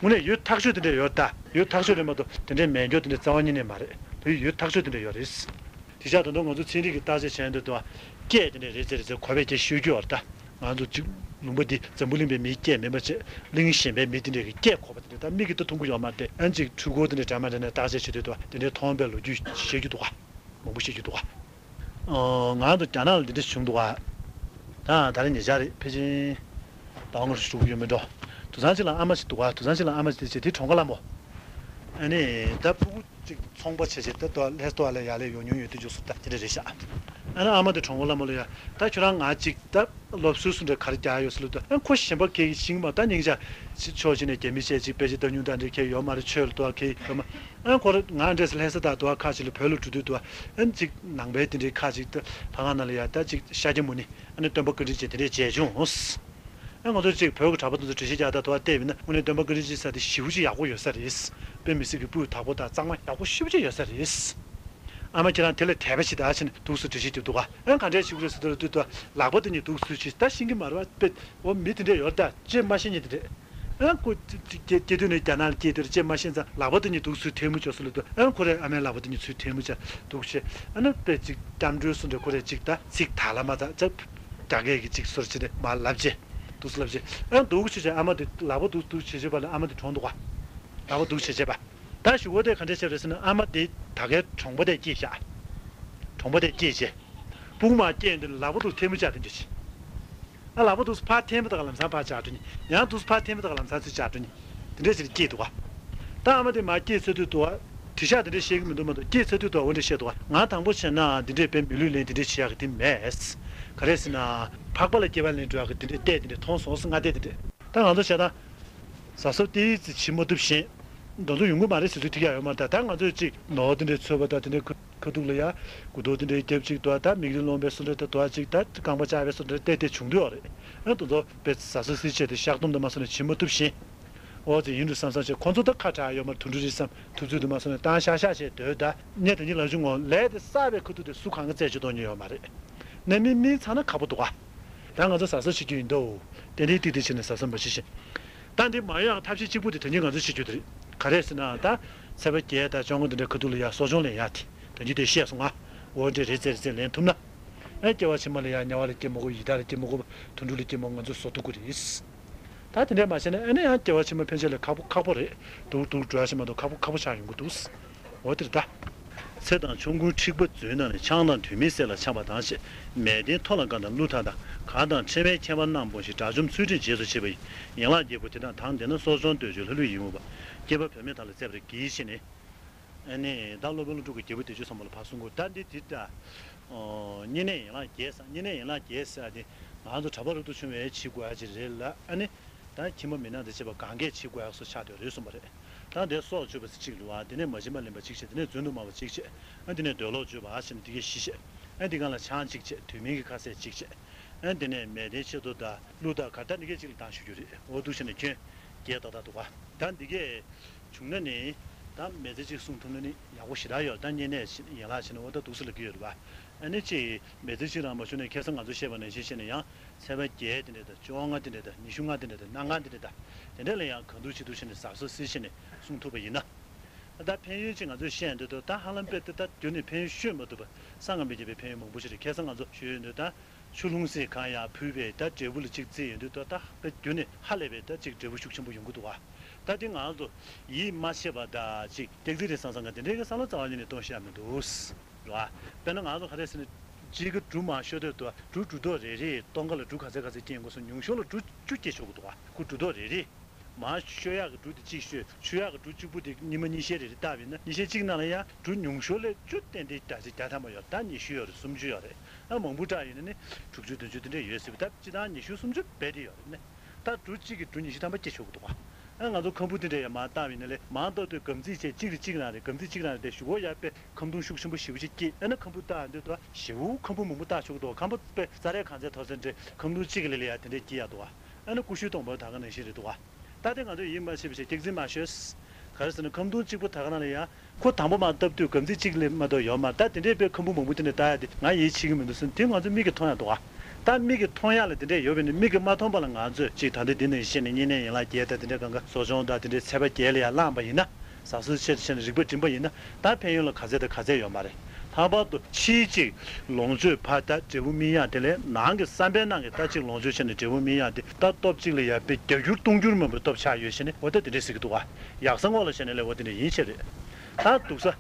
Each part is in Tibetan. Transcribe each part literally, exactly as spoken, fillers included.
དངོས་གནས་ཡོད་ཐག་ཆོད་དེ་འདྲ་ཡོད་ད། ཡོད་ཐག་ཆོད་རེད་མ་གཏོགས་དེ་འདྲའི་མེད་འགྱོ་དེ་འདྲ་རྩ་བ་ཉིད་ནས་མ་རེད། དེ་ཡོད་ཐག་ཆོད་དེ་འདྲ་ཡོད་རེད། དེ་ཤག་ད་དུང་ང་ཚོ་ཚན་རིག་གི་བརྟག་དཔྱད་བྱས་འདུག་དུ་བ། སྐད་དེ་འདྲ་རེད་ཟེར་རེད་ཟེར་གོ་བས་ཀྱང་ཤོད་རྒྱུ་ཡོད་རེད་ད། ང་ཚོ་གཅིག་ལུང་པ་འདི་འཛམ་བུ་གླིང་པའི་མིའི་སྐད་མིན་པ་བྱས། གླིང་གཞན་པའི་མི་དེ་འདྲས་ཀྱི་སྐད་གོ་བ་དེ་འདྲས་ད་མིག་གིས་ད་མཐོང་གི་ཡོད་མ་རེད་དེ། ཨན་གཅིག་འཕྲུལ་འཁོར་དེ་འདྲས་འདྲ་མ་འདྲ་ནས་བརྟག་དཔྱད་བྱེད་དུས་དུ་བ་དེ་འདྲས་མཐོང་བའི་ལོ་རྒྱུས་བཤད་རྒྱུ་འདུག་ག་མང་པོ་བཤད་རྒྱུ་འདུག་ག་ཨོ། ང་ཚོ་རྒྱ་ནག་ལ་འདི་འདྲས་བྱུང་འདུག་ག་ད་ད་རེས་ཉེ་ཆར་རེད། ཕལ་ཆེར་ཟླ་བ་ལྔ་དྲུག་ཡོད་མེད་འགྲོ། དུ་ཚང་གཅིག་ལ་ཨ་མ་ཞིག་འདུག་ག་དུ་ཚང་གཅིག་ལ་ཨ་མ་ཞིག་དེ་བྱས་དེ་གྲོངས་ཁ་ལ་མོ། ཨ་ནི་ད་ཕྲུ་གུ་གཅིག་ཚོང་པ་བྱས་བྱས་ད་དུ་ལྷས་ཏོ་ཨ་ལས་ཡ་ལས་ཡོང་མྱོང་ཡོད་དུས་འཇུག་སུ་ད་དེ་འདྲ་རེད་ཤག་ཨ་ནི་ཨ་མ་དེ་གྲོངས་ཁ་ལ་མོ་ལ་ཡ་ད་ཁྱོད་རང་ང་གཅིག་ད་སློབ་གསོའི་སུ་འདྲ་ག་རེ་རྒྱག་ཡོད་ཟེར་ལབ་དུས། ཨ་ཁོ་གཞན་པ་གས་ཤིང་མ་ད་སྙིང་རྗེ། ཕྱི་ཕྱོགས་ཅིག་ནས་རྒྱ་མི་བྱས་ཅིག་དཔེ་ཆ་ལྟ་མྱོང་དང་འདྲ་གས་ཡོད་མ་རེད། ཆོས་ལ་དོ་གས་ཡོད་མ། ཨ་ཁོ་རང་ང་འདྲས་ལྷ་ས་དང་དོ་ཁ་ཅིག་ལ་བོད་ལ་འགྲོ་དུས་དུ་ཨ་ཅིག་ནང་པའི་དེ་འདྲའི་ཁ་ཅིག་ད་ལྷ་ཁང་ནང་ལ་ཡ་ད་ཅིག་ཤཱཀྱ་མུ་ནི་ཨ་ནི་སྟོན་པ་བཀའ་དྲིན་ཅན་དེ་འདྲས་མཇལ་བྱུང་། ཨ་ང་ཚོ་ཅིག་བོད་ཀྱི་གྲྭ་པ་དེ་ཚོ་འགྲེལ་བཤད་རྒྱག་དང་དོ་བ་བལྟས་པས་ན་དངོས་གནས་སྟོན་པ་བཀའ་དྲིན་ཅན་ས་དེ་ཞེ་པོ་ཅིག་ཡག་པོ་ཡོད་ས་རེད། དཔེ་མི་སྲིད་ཀྱི་སྤུས་དག་པོ་དང་གཙང་མ་ཡག་པོ་ཞེ་པོ་ཅིག་ཡོད་ས་རེད། ཨ་མ་ཁྱེད་རང་དེ་ལས་དད་པ་ཞིག་ད་ཕྱིན་འདུག་སུ་འགྲེལ་བཤད་རྒྱབ་འདུག་ག་ཨ་ག་འདྲས་བྱེད་དགོས་རེད་ཟེར་དུས་ལ་ལག་པ་དེ་གཉིས་འདུག་སུ་ཅིག་ད་ཤེས་ཀྱི་མ་རེད་བ། དཔེ་འོ་མི་དེ་འདྲས་ཡོད་ད་ཅེས་མ་ཤེས་ཉིད་དེ་འདྲས། ཨ་ཁོ་སྐྱེ་སྐྱེ་དུས་ནས་རྒྱ་ནག་ལ་སྐྱེས་དེར་ཅེས་མ་ཤེས་ཙང་ལག་པ་དེ་གཉིས་འདུག་སུ་ཐལ་མོ་ཅོག་སུ་ལ་དུ་ཨ་ཁོ་རེ་ཨ་མའི་ལག་པ་དེ་གཉིས་ཚུར་ཐལ་མོ་ཅོག་འདུག་ཤེས། ཨ་ནི་དཔེ་ཅིག་སྐྱབས་འགྲོའི་སུ་འདྲ་ཁོ་རེ་ཅིག་ད་ཚིག་ད་ལ་མ་ད་ཅབ་རྒྱ་སྐད་ཀྱི་ཅིག་སོར་ཅི་རེ་མ་ལབ་ཅེ། འདུག་སུ་ལབ་ཅེ། ཨ་འདུག་ཤེས་ཅེ་ཨ་མ་དེ་ལག་པ་འདུག་འདུག་བྱེད་བྱེད་པ་ལ་ཨ་མ་དེ་གྲོངས་འདུག་ག་ལག་པ་འདུག་བྱེད་བྱེད་པ། ད་ཞུ་བོ་དེ་ག་འདྲས་བྱས་རེད་ཟེར་ན་ཨ་མ་དེ་ད་གའི་གྲོང་པ་དེ་སྐྱེས་ཤག་གྲོང་པ་དེ་སྐྱེས་རྗེས། སྤུ་གུ་མ་སྐྱེས་འདི་ལག་པ་འདུག་ཐལ་མོ་ཅག་དེ་འདྲ་བྱས། ཨ་ལག་པ་འདུག་ཕར་ཐལ་མོ་དག་ལམ་སང་ཕར་བཅག་འགྲོ་ནི། ཡང་འདུག་ཕར་ཐལ་མོ་དག་ལམ་སང་ཚུར་བཅག་འགྲོ་ནི། དེ་འདྲས་ཞིག་སྐྱེས་འདུག་ག་ད་ཨ་མ་དེ་མ་སྐྱེས་ཚར་དུས་འདུག་ག་དྲི་ཤག་དེ་འདྲས་བཤད་གི་མི་འདུག་མ་གཏོགས་སྐྱེས་ཚར་དུས་འདུག་ག་འོ་འདྲས་བཤད་འདུག་ག་ང་དང་པོ་བྱས་ན་འདི་འདྲས་དཔེ་མི་ལུས་ལེན་དེ་འདྲས་བྱེད་ཡག་གི་དེ་མེད། ག་རེ་ཟེར་ན། ཕག་པ་ལ་སྐྱེ་བ་ལེན་འགྲོ་ཡག་གི་དེ་འདྲས་ལྟས་དེ་འདྲས་མཐོང་སོང་ཟེར་ང་ལྟས་དེ་འདྲས། ད་ང་ཚོ་བྱས་ན། གཟའ་སོ་ཏི་ཙི་བྱེད་མ་ཐུབ་ཞེན། འདི་ཚོ་ཡོང་གི་མ་རེད་ཟེར་ཚུལ་ཐིག་ཡག་ཡོད་མ་རེད་ད། ད་ང་ཚོས་ཅིག་ནོར་དེ་འདྲའི་ཚོས་པ་དང་དེ་འདྲའི་ཁ་ཁ་ཐུག་ལ་ཡ། དགུ་ཐོག་དེ་འདྲའི་རྒྱབ་ཅིག་དོ་ད་མིག་རིལ་ལོང་པའི་སོ་འདྲ་ད་དོ་ཅིག་ད་རྐང་པ་བཅག་པའི་སོ་འདྲ་ཏེ་ཏེ་བྱུང་དུས་ཡོད་རེད། ཨ་དེ་ཚོ་དཔེ་གཟའ་སོ་སི་བྱས་ཏེ་བཤགས་སྡོམ་དུ་མ་སོང་ནས་བྱེད་མ་ཐུབ་ཞེན། འོ་ཙི་ཡིན་འགྲོ་བསམ་བསམ་བྱས་ཁོ་ཚོ་ད་ཁ་གྲག་ཡོད་མ་རེད། དུ་འགྲོ་རེད་བསམ་ཐུབ་ཚོད་དུ་མ་སོང་ནས་བཏང་ཤག་ཤག་བྱས་སྡོད་ད་གནས་དེ་གཉིས་ལ་བྱུང་ངོ་ལས་དེ་གསར་པའི་ཁ་ཐུག་དེ་སུ་གང་གི་རྩད་གཅོད་གཏོང་མྱོང་ཡོད་མ་རེད། ནས་མི་མིན་ཚང་ན་ཁག་པོ་འདུག་ག་ད་ང་ཚོ་གཟའ་གསོ་བྱེད་རྒྱུ་ཡིན་དོ། ཏན་ཏན་ཏིག་ཏིག་བྱས་ནས་གཟའ་གསོ་མ་བྱེད་ཞིང་། ད་འདི་མ་ཡོང་ཡང་ཐབས་ཤེས་གཅིག་པུ་དེ་དོན་གྱིས་ང་ཚོས་བྱེད་རྒྱུ་དེ་རེད། ག་རེ་ཟེར་ན་ད། ཚེས་པ་བརྒྱད་དང་བཅོ་ལྔ་འདི་འདྲའི་ཁ་ཐུག་ལ་ཡ་གསོ་སྦྱོང་ལེན་ཡག་དེ། དོན་གྱིས་དེ་བཤད་སོང་ང་། འོ་འདྲ་རེད་ཙེ་རེད་ཙེ་ལེན་ཐུབ་ན། ཨེ་སྐྱེ་བ་ཕྱི་མ་ལ་ཡ་དམྱལ་བ་ལ་སྐྱེ་མི་དགོས། ཡི་དྭགས་ལ་སྐྱེ་མི་དགོས། དུད་འགྲོ་ལ་སྐྱེ་མི་དགོས། ང་ཚོས་བཟོ་ཐུབ་ཀྱི་རེད། ད་དེ་འདྲས་མ་བྱས་ན་ཨ་ནི་ཡང་སྐྱེ་བ་ཕྱི་མ་ཕན་ཆད་ལ་ཁག་པོ་ཁག་པོ་རེད། འདུག་འདུག་འགྲོ་ཡ་ཞིག་མ་གཏོགས་ཁག་པོ་ཁག་པོ་ཆགས་ཡོང་གི་འདུག་འོ་དེ་རེད་ད། ཚེ་དང་ཆོམ་རྐུན་འཁྲིག་པ་མཛོད་ནང་ནས། ཆང་དང་དུས་མིན་ཟས་ལ་ཆགས་པ་དང་ཞེས། མལ་སྟན་མཐོ་ལ་དགའ་དང་ཀླུ་ཐང་དང་། གར་དང་ཕྲེང་བའི་ཁྱད་པར་རྣམས་སྤོངས་ཤིང་། དགྲ་བཅོམ་ཚུལ་ཁྲིམས་རྗེས་སུ་བྱེད་པ་ཡི། ཡན་ལག་བརྒྱད་པོ་དེ་དག་དང་ལྡན་ན། གསོ་སྦྱོང་གཏོད་ཕྱོགས་ལྷ་ཀླུ་ཡི་ངོ་བོ། སྐྱེས་པ་བུད་མེད་དག་ལ་བརྩེ་བར་གྱིས་ཤིག་ནི། ཨ་ནི་ད་སློབ་དཔོན་ཀླུ་སྒྲུབ་ཀྱིས་རྒྱལ་པོ་བདེ་སྤྱོད་བཟང་པོ་ལ་ཕར་གསུང་གོ་ད་འདི་དེ་ལྟ། བསྙེན་གནས་ཡན་ལག་བརྒྱད་ཟེར། བསྙེན་གནས་ཡན་ལག་བརྒྱད་ཟེར་དེ་ང་ཚོ་གྲྭ་པ་རབ་ཏུ་བྱུང་བས་བྱེད་དགོས་ཡ་ཅིག་རེད་ལ་ཨ་ནི། ད་ཁྱིམ་པ་མི་ནག་དང་བཅས་པ་གང་གས་བྱེད་དགོས་ཡག་སོགས་ཆགས་བསྡད་རེད་གསུངས་པ་རེད། ད་དེ་སྲོག་གཅོད་པ་ཟེར་གཅིག་རེད་བ། དེ་ནས་མ་བྱིན་པ་ལེན་པ་གཅིག་བྱས། དེ་ནས་རྫུན་དུ་སྨྲ་བ་གཅིག་བྱས། ཨ་དེ་ནས་འདོད་ལོག་སྤྱོད་པ་ཨ་ཞེ་ན་དེ་གས་བཞི་བྱས། ཨ་དེ་གང་ལ་ཆང་གཅིག་བྱས། དུས་མིན་གྱི་ཁ་ཟས་གཅིག་བྱས། ཨ་དེ་ནས་མལ་སྟན་ཆེ་མཐོ་དང་ཀླུ་དང་གར་ད་འདི་གས་གཅིག་ལ་བཏང་ཞུ་རྒྱུ་རེད། འོ་འདུག་བྱས་ནས་སྐྱོན་བརྒྱད་ཏག་ཏག་འདུག་ག་ད་འདི་གས་བྱུང་ན་ནི། ད་མི་ཚེ་གཅིག་སྲུང་ཐུབ་ན་ནི་ཡག་པོ་ཞེ་དྲག་ཡོད། ད་བསྙེན་གནས་ཡན་ལག་བྱས་ན་འོ་ད་འདུག་སེ་ལབ་ཀྱི་ཡོད་རེད་བ། ཨ་ནི་ཅིག་མི་ཚེ་གཅིག་རང་མ་བྱུང་ནས་ཁ་སང་ང་ཚོས་བཤད་པ་ནང་བཞིན་བྱས་ན་ཡང་ཚེས་པ་བརྒྱད་དེ་འདྲ་དང་བཅོ་ལྔ་དེ་འདྲ་དང་ཉི་ཤུ་ལྔ་དེ་འདྲ་དང་གནམ་གང་དེ་འདྲ་དང་དེ་འདྲ་ལ་ཡང་གང་ཐུབ་ཅི་ཐུབ་བྱས་ནས་གཟབ་གཟབ་བྱས་ནས་སྲུང་ཐུབ་པ་ཡིན་ན། ད་ཕན་ཡོན་ཅིག་ང་ཚོས་བཤད་འདོད་དོ་ད་ཧ་ལམ་དཔེ་དེ་ད་རྒྱུན་ནས་ཕན་ཡོན་ཤོད་མ་ཐུབ་པ་གསང་སྔགས་མི་བརྒྱད་པའི་ཕན་ཡོན་མང་པོ་ཞིག་རེད། ཁ་སང་ང་ཚོ་ཞུས་ཡོད་འདོད་ད། ཆུ་ཀླུང་གསེབ་གང་ཡང་ཕུལ་བས་ད་འབྲས་བུ་ལ་གཅིག་བརྩིས་ཡོང་དུས་ད་ད་དཔེ་རྒྱུན་ནས་ཧ་ལས་པའི་ད་གཅིག་འབྲས་བུ་ཤུགས་ཆེན་པོ་ཡོང་གི་འདུག་བ། ད་དེ་ང་ཚོ་ཡིད་མ་ཆེས་པ་ད་གཅིག་སྐྱག་རྫུན་རེད་བསམ་བསམ་ག་དེ་འདྲའི་གི་བསམ་བློ་རྩ་བ་ཉིད་ནས་གཏོང་ཤེས་ཡ་མི་འདུག་ར། དཔེར་ན་ང་ཚོ་ག་རེ་ཟེར་ན་གཅིག་གི་འབྲུ་མར་ཤོར་དུས་ད་འབྲུ་འབྲུ་རྡོག་རེ་རེ་སྟོང་ཁ་ལ་འབྲུ་ག་ཚད་ག་ཚད་སྐྱེ་ཡོང་གི་སོང་། ཉུང་ཤོས་ལ་འབྲུ་བཅུ་སྐྱེ་ཆོག་གི་འདུག་བ། ཁོ་འབྲུ་རྡོག་རེ་རེ། མར་ཤོར་ཡག་གི་འབྲུ་དེ་གཅིག་ཤོད། ཤོར་ཡག་གི་འབྲུ་གཅིག་པུ་དེ་ཉི་མ་ཉི་ཤས་རེ་རེ་བཏབ་ཡིན་ན་ཉི་ཤས་གཅིག་ནང་ལ་ཡང་འབྲུ་ཉུང་ཤོས་ལས་བཅུ་ཏན་ཏན་བརྒྱ་ཆ་བརྒྱ་ཐམ་པ་ཡོད། ད་ཉི་ཤུ་ཡོད་རེད། སུམ་ཅུ་ཡོད་རེད། ཨ་མང་པོ་བཏབ་ཡིན་ན་ནི་དྲུག་ཅུ་བདུན་ཅུ་དེ་འདྲས་ཡོད་སྲིད་པ། ད་སྤྱིར་བཏང་ཉི་ཤུ་སུམ་ཅུ་རྦད་དེ་ཡོད་རེད་ནི། ད་འབྲུ་གཅིག་གིས་འབྲུ་ཉི་ཤུ་ཐམ་པ་སྐྱེ་ཆོག་གི་འདུག་ག་ཨ་ང་ཚོ་ཁམ་བུ་དེ་འདྲས་ཡང་མར་བཏབ་ཡིན་ན་ལས་མར་བཏབ་དུས་སྒམ་ཚིག་བྱས་གཅིག་རེ་གཅིག་རང་རེད། སྒམ་ཚིག་གཅིག་རང་རེད་དེ་གཞུག་གུ་ཡར་དཔེ་ཁམ་སྡོང་ཤུགས་ཆེན་པོ་ཞེ་པོ་ཅིག་སྐྱེས། ཨ་ནི་ཁམ་བུ་བཏབ་འདོད་དུ་ཞེ་པོ་ཁམ་བུ་མང་པོ་བཏབ་ཆོག་གི་འདུག་ཁམ་བུ་དཔེ་རྩྭ་རའི་གང་ཚད་མཐོ་ཚད་འདྲས་ཁམ་སྡོང་གཅིག་གི་ལས་ལ་ཡ་དེ་འདྲས་སྐྱེ་ཡག་འདུག་ག་ཨ་ནི་ཀུ་ཤུ་སྡོང་པོ་ད་ག་ནང་བཞིན་རེད་འདུག་ག་ད་དེ་ང་ཚོས་ཡིད་མ་ཆེས་པ་བྱས་སྐྱག་རྫུན་མ་ཤོད། ག་རེ་ཟེར་ན་ཁམ་སྡོང་གཅིག་པོ་ད་ག་ནང་ལ་ཡ་ཁོ་དང་པོ་མར་བཏབ་དུས་སྒམ་ཚིག་གཅིག་ལས་མ་གཏོགས་ཡོད་མ་རེད། ད་དེ་འདྲས་དཔེ་ཁམ་བུ་མང་པོ་དེ་འདྲས་བཏབ་ཡ་དེ་ང་ཡིད་ཆེས་ཀྱི་མི་འདུག་ཟེར་ན་དེ་ང་ཚོ་མིག་གིས་མཐོང་ཡག་འདུག་ག་ད་མིག་གིས་མཐོང་ཡག་ལ་དེ་འདྲས་ཡོད་པས་ནི། མིག་གིས་མ་མཐོང་པ་ལ་ང་ཚོས་ཅིག་ད་ལྟ་འདི་ནས་བཤད་ནས་བསྙེན་གནས་ཡན་ལག་བརྒྱད་དང་དེ་འདྲས་གང་ག་གསོ་སྦྱོང་དང་དེ་འདྲས་ཚད་པ་བརྒྱད་ལ་ཡང་བླངས་པ་ཡིན་ན། ཟབ་གསལ་ཆེད་དུ་བྱས་ནས་རིག་པ་བསྒྲིམས་པ་ཡིན་ན། ད་ཕན་ཡོན་ལ་ག་ཚད་དང་ག་ཚད་ཡོད་མ་རེད། ལྷག་པར་དུ་ཕྱིའི་ཅིག་ལོངས་སྤྱོད་ཕར་ད་འབྲས་བུ་སྨིན་ཡག་དེ་ལས་ནང་གི་བསམ་པའི་ནང་གི་ད་ཅིག་ལོངས་སྤྱོད་བྱས་ནས་འབྲས་བུ་སྨིན་ཡག་དེ་ད་སྟོབས་གཅིག་ལ་ཡང་དཔེ་བརྒྱ་འགྱུར་སྟོང་འགྱུར་མང་པོའི་སྟོབས་ཆགས་ཡོད་ཞེས་ནས་འོ་ད་དེ་འདྲས་ཟེར་གྱི་འདུག་ག་ཡག་ས་ངོ་ལ་བྱས་ནས་ལས་འོ་དེ་འདྲས་ཡིན་ཆེ་རེད། ད་སྡུག་ས།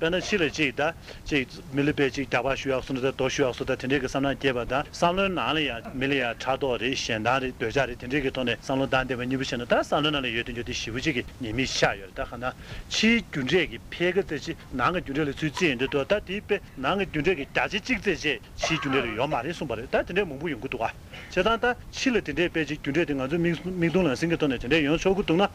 དཔེར་ན་ཕྱི་ལ་ཅིག་ད་ཅིག་མི་ལ་དཔེ་ཅིག་རྒྱག་པ་ཞུ་ཡག་སོང་ན་ད་རྡོ་ཞུ་ཡག་སོང་ད་དེ་འདྲས་ཀྱི་བསམ་ནང་སྐྱེས་པ་དང་བསམ་བློའི་ནང་ལ་ཡང་མི་ལ་ཡང་ཕྲག་དོག་རེད། ཞེ་སྡང་རེད། འདོད་ཆགས་རེད། དེ་འདྲས་ཀྱི་ཐོག་ནས་བསམ་བློ་བཏང་བསྡད་པ་གཉིས་པོ་བྱས་ན་ད་བསམ་བློའི་ནང་ལ་ཡོད་དུས་འགྱོ་དེ་ཞེ་པོ་ཅིག་གི་ཉེས་དམིགས་ཆགས་ཡོད་རེད། ད་གང་ལྟར་ཕྱིའི་རྒྱུ་འབྲས་ཀྱི་འཕེལ་ཁ་ཙམ་ཅིག་ནང་གི་རྒྱུ་འབྲས་ལ་ཚུར་བརྩིས་ཡོང་དུས་ད་ད་དེའི་དཔེ་ནང་གི་རྒྱུ་འབྲས་ཀྱི་བརྒྱ་ཆ་གཅིག་ཙམ་ཅིག་ཕྱིའི་རྒྱུ་འབྲས་ལ་ཡོད་མ་རེད་གསུངས་པ་རེད། ད་དེ་འདྲའི་མང་པོ་ཡོང་གི་འདུག་ག་བྱས་ཙང་ད་ཕྱི་ལ་དེ་འདྲའི་དཔེ་ཅིག་རྒྱུ་འབྲས་དེ་ང་ཚོའི་མིག་མིག་མཐོང་ལག་ཟིན་གྱི་ཐོག་ནས་དེ་འདྲའི་ཡོང་ཆོག་གི་འདུག་ན།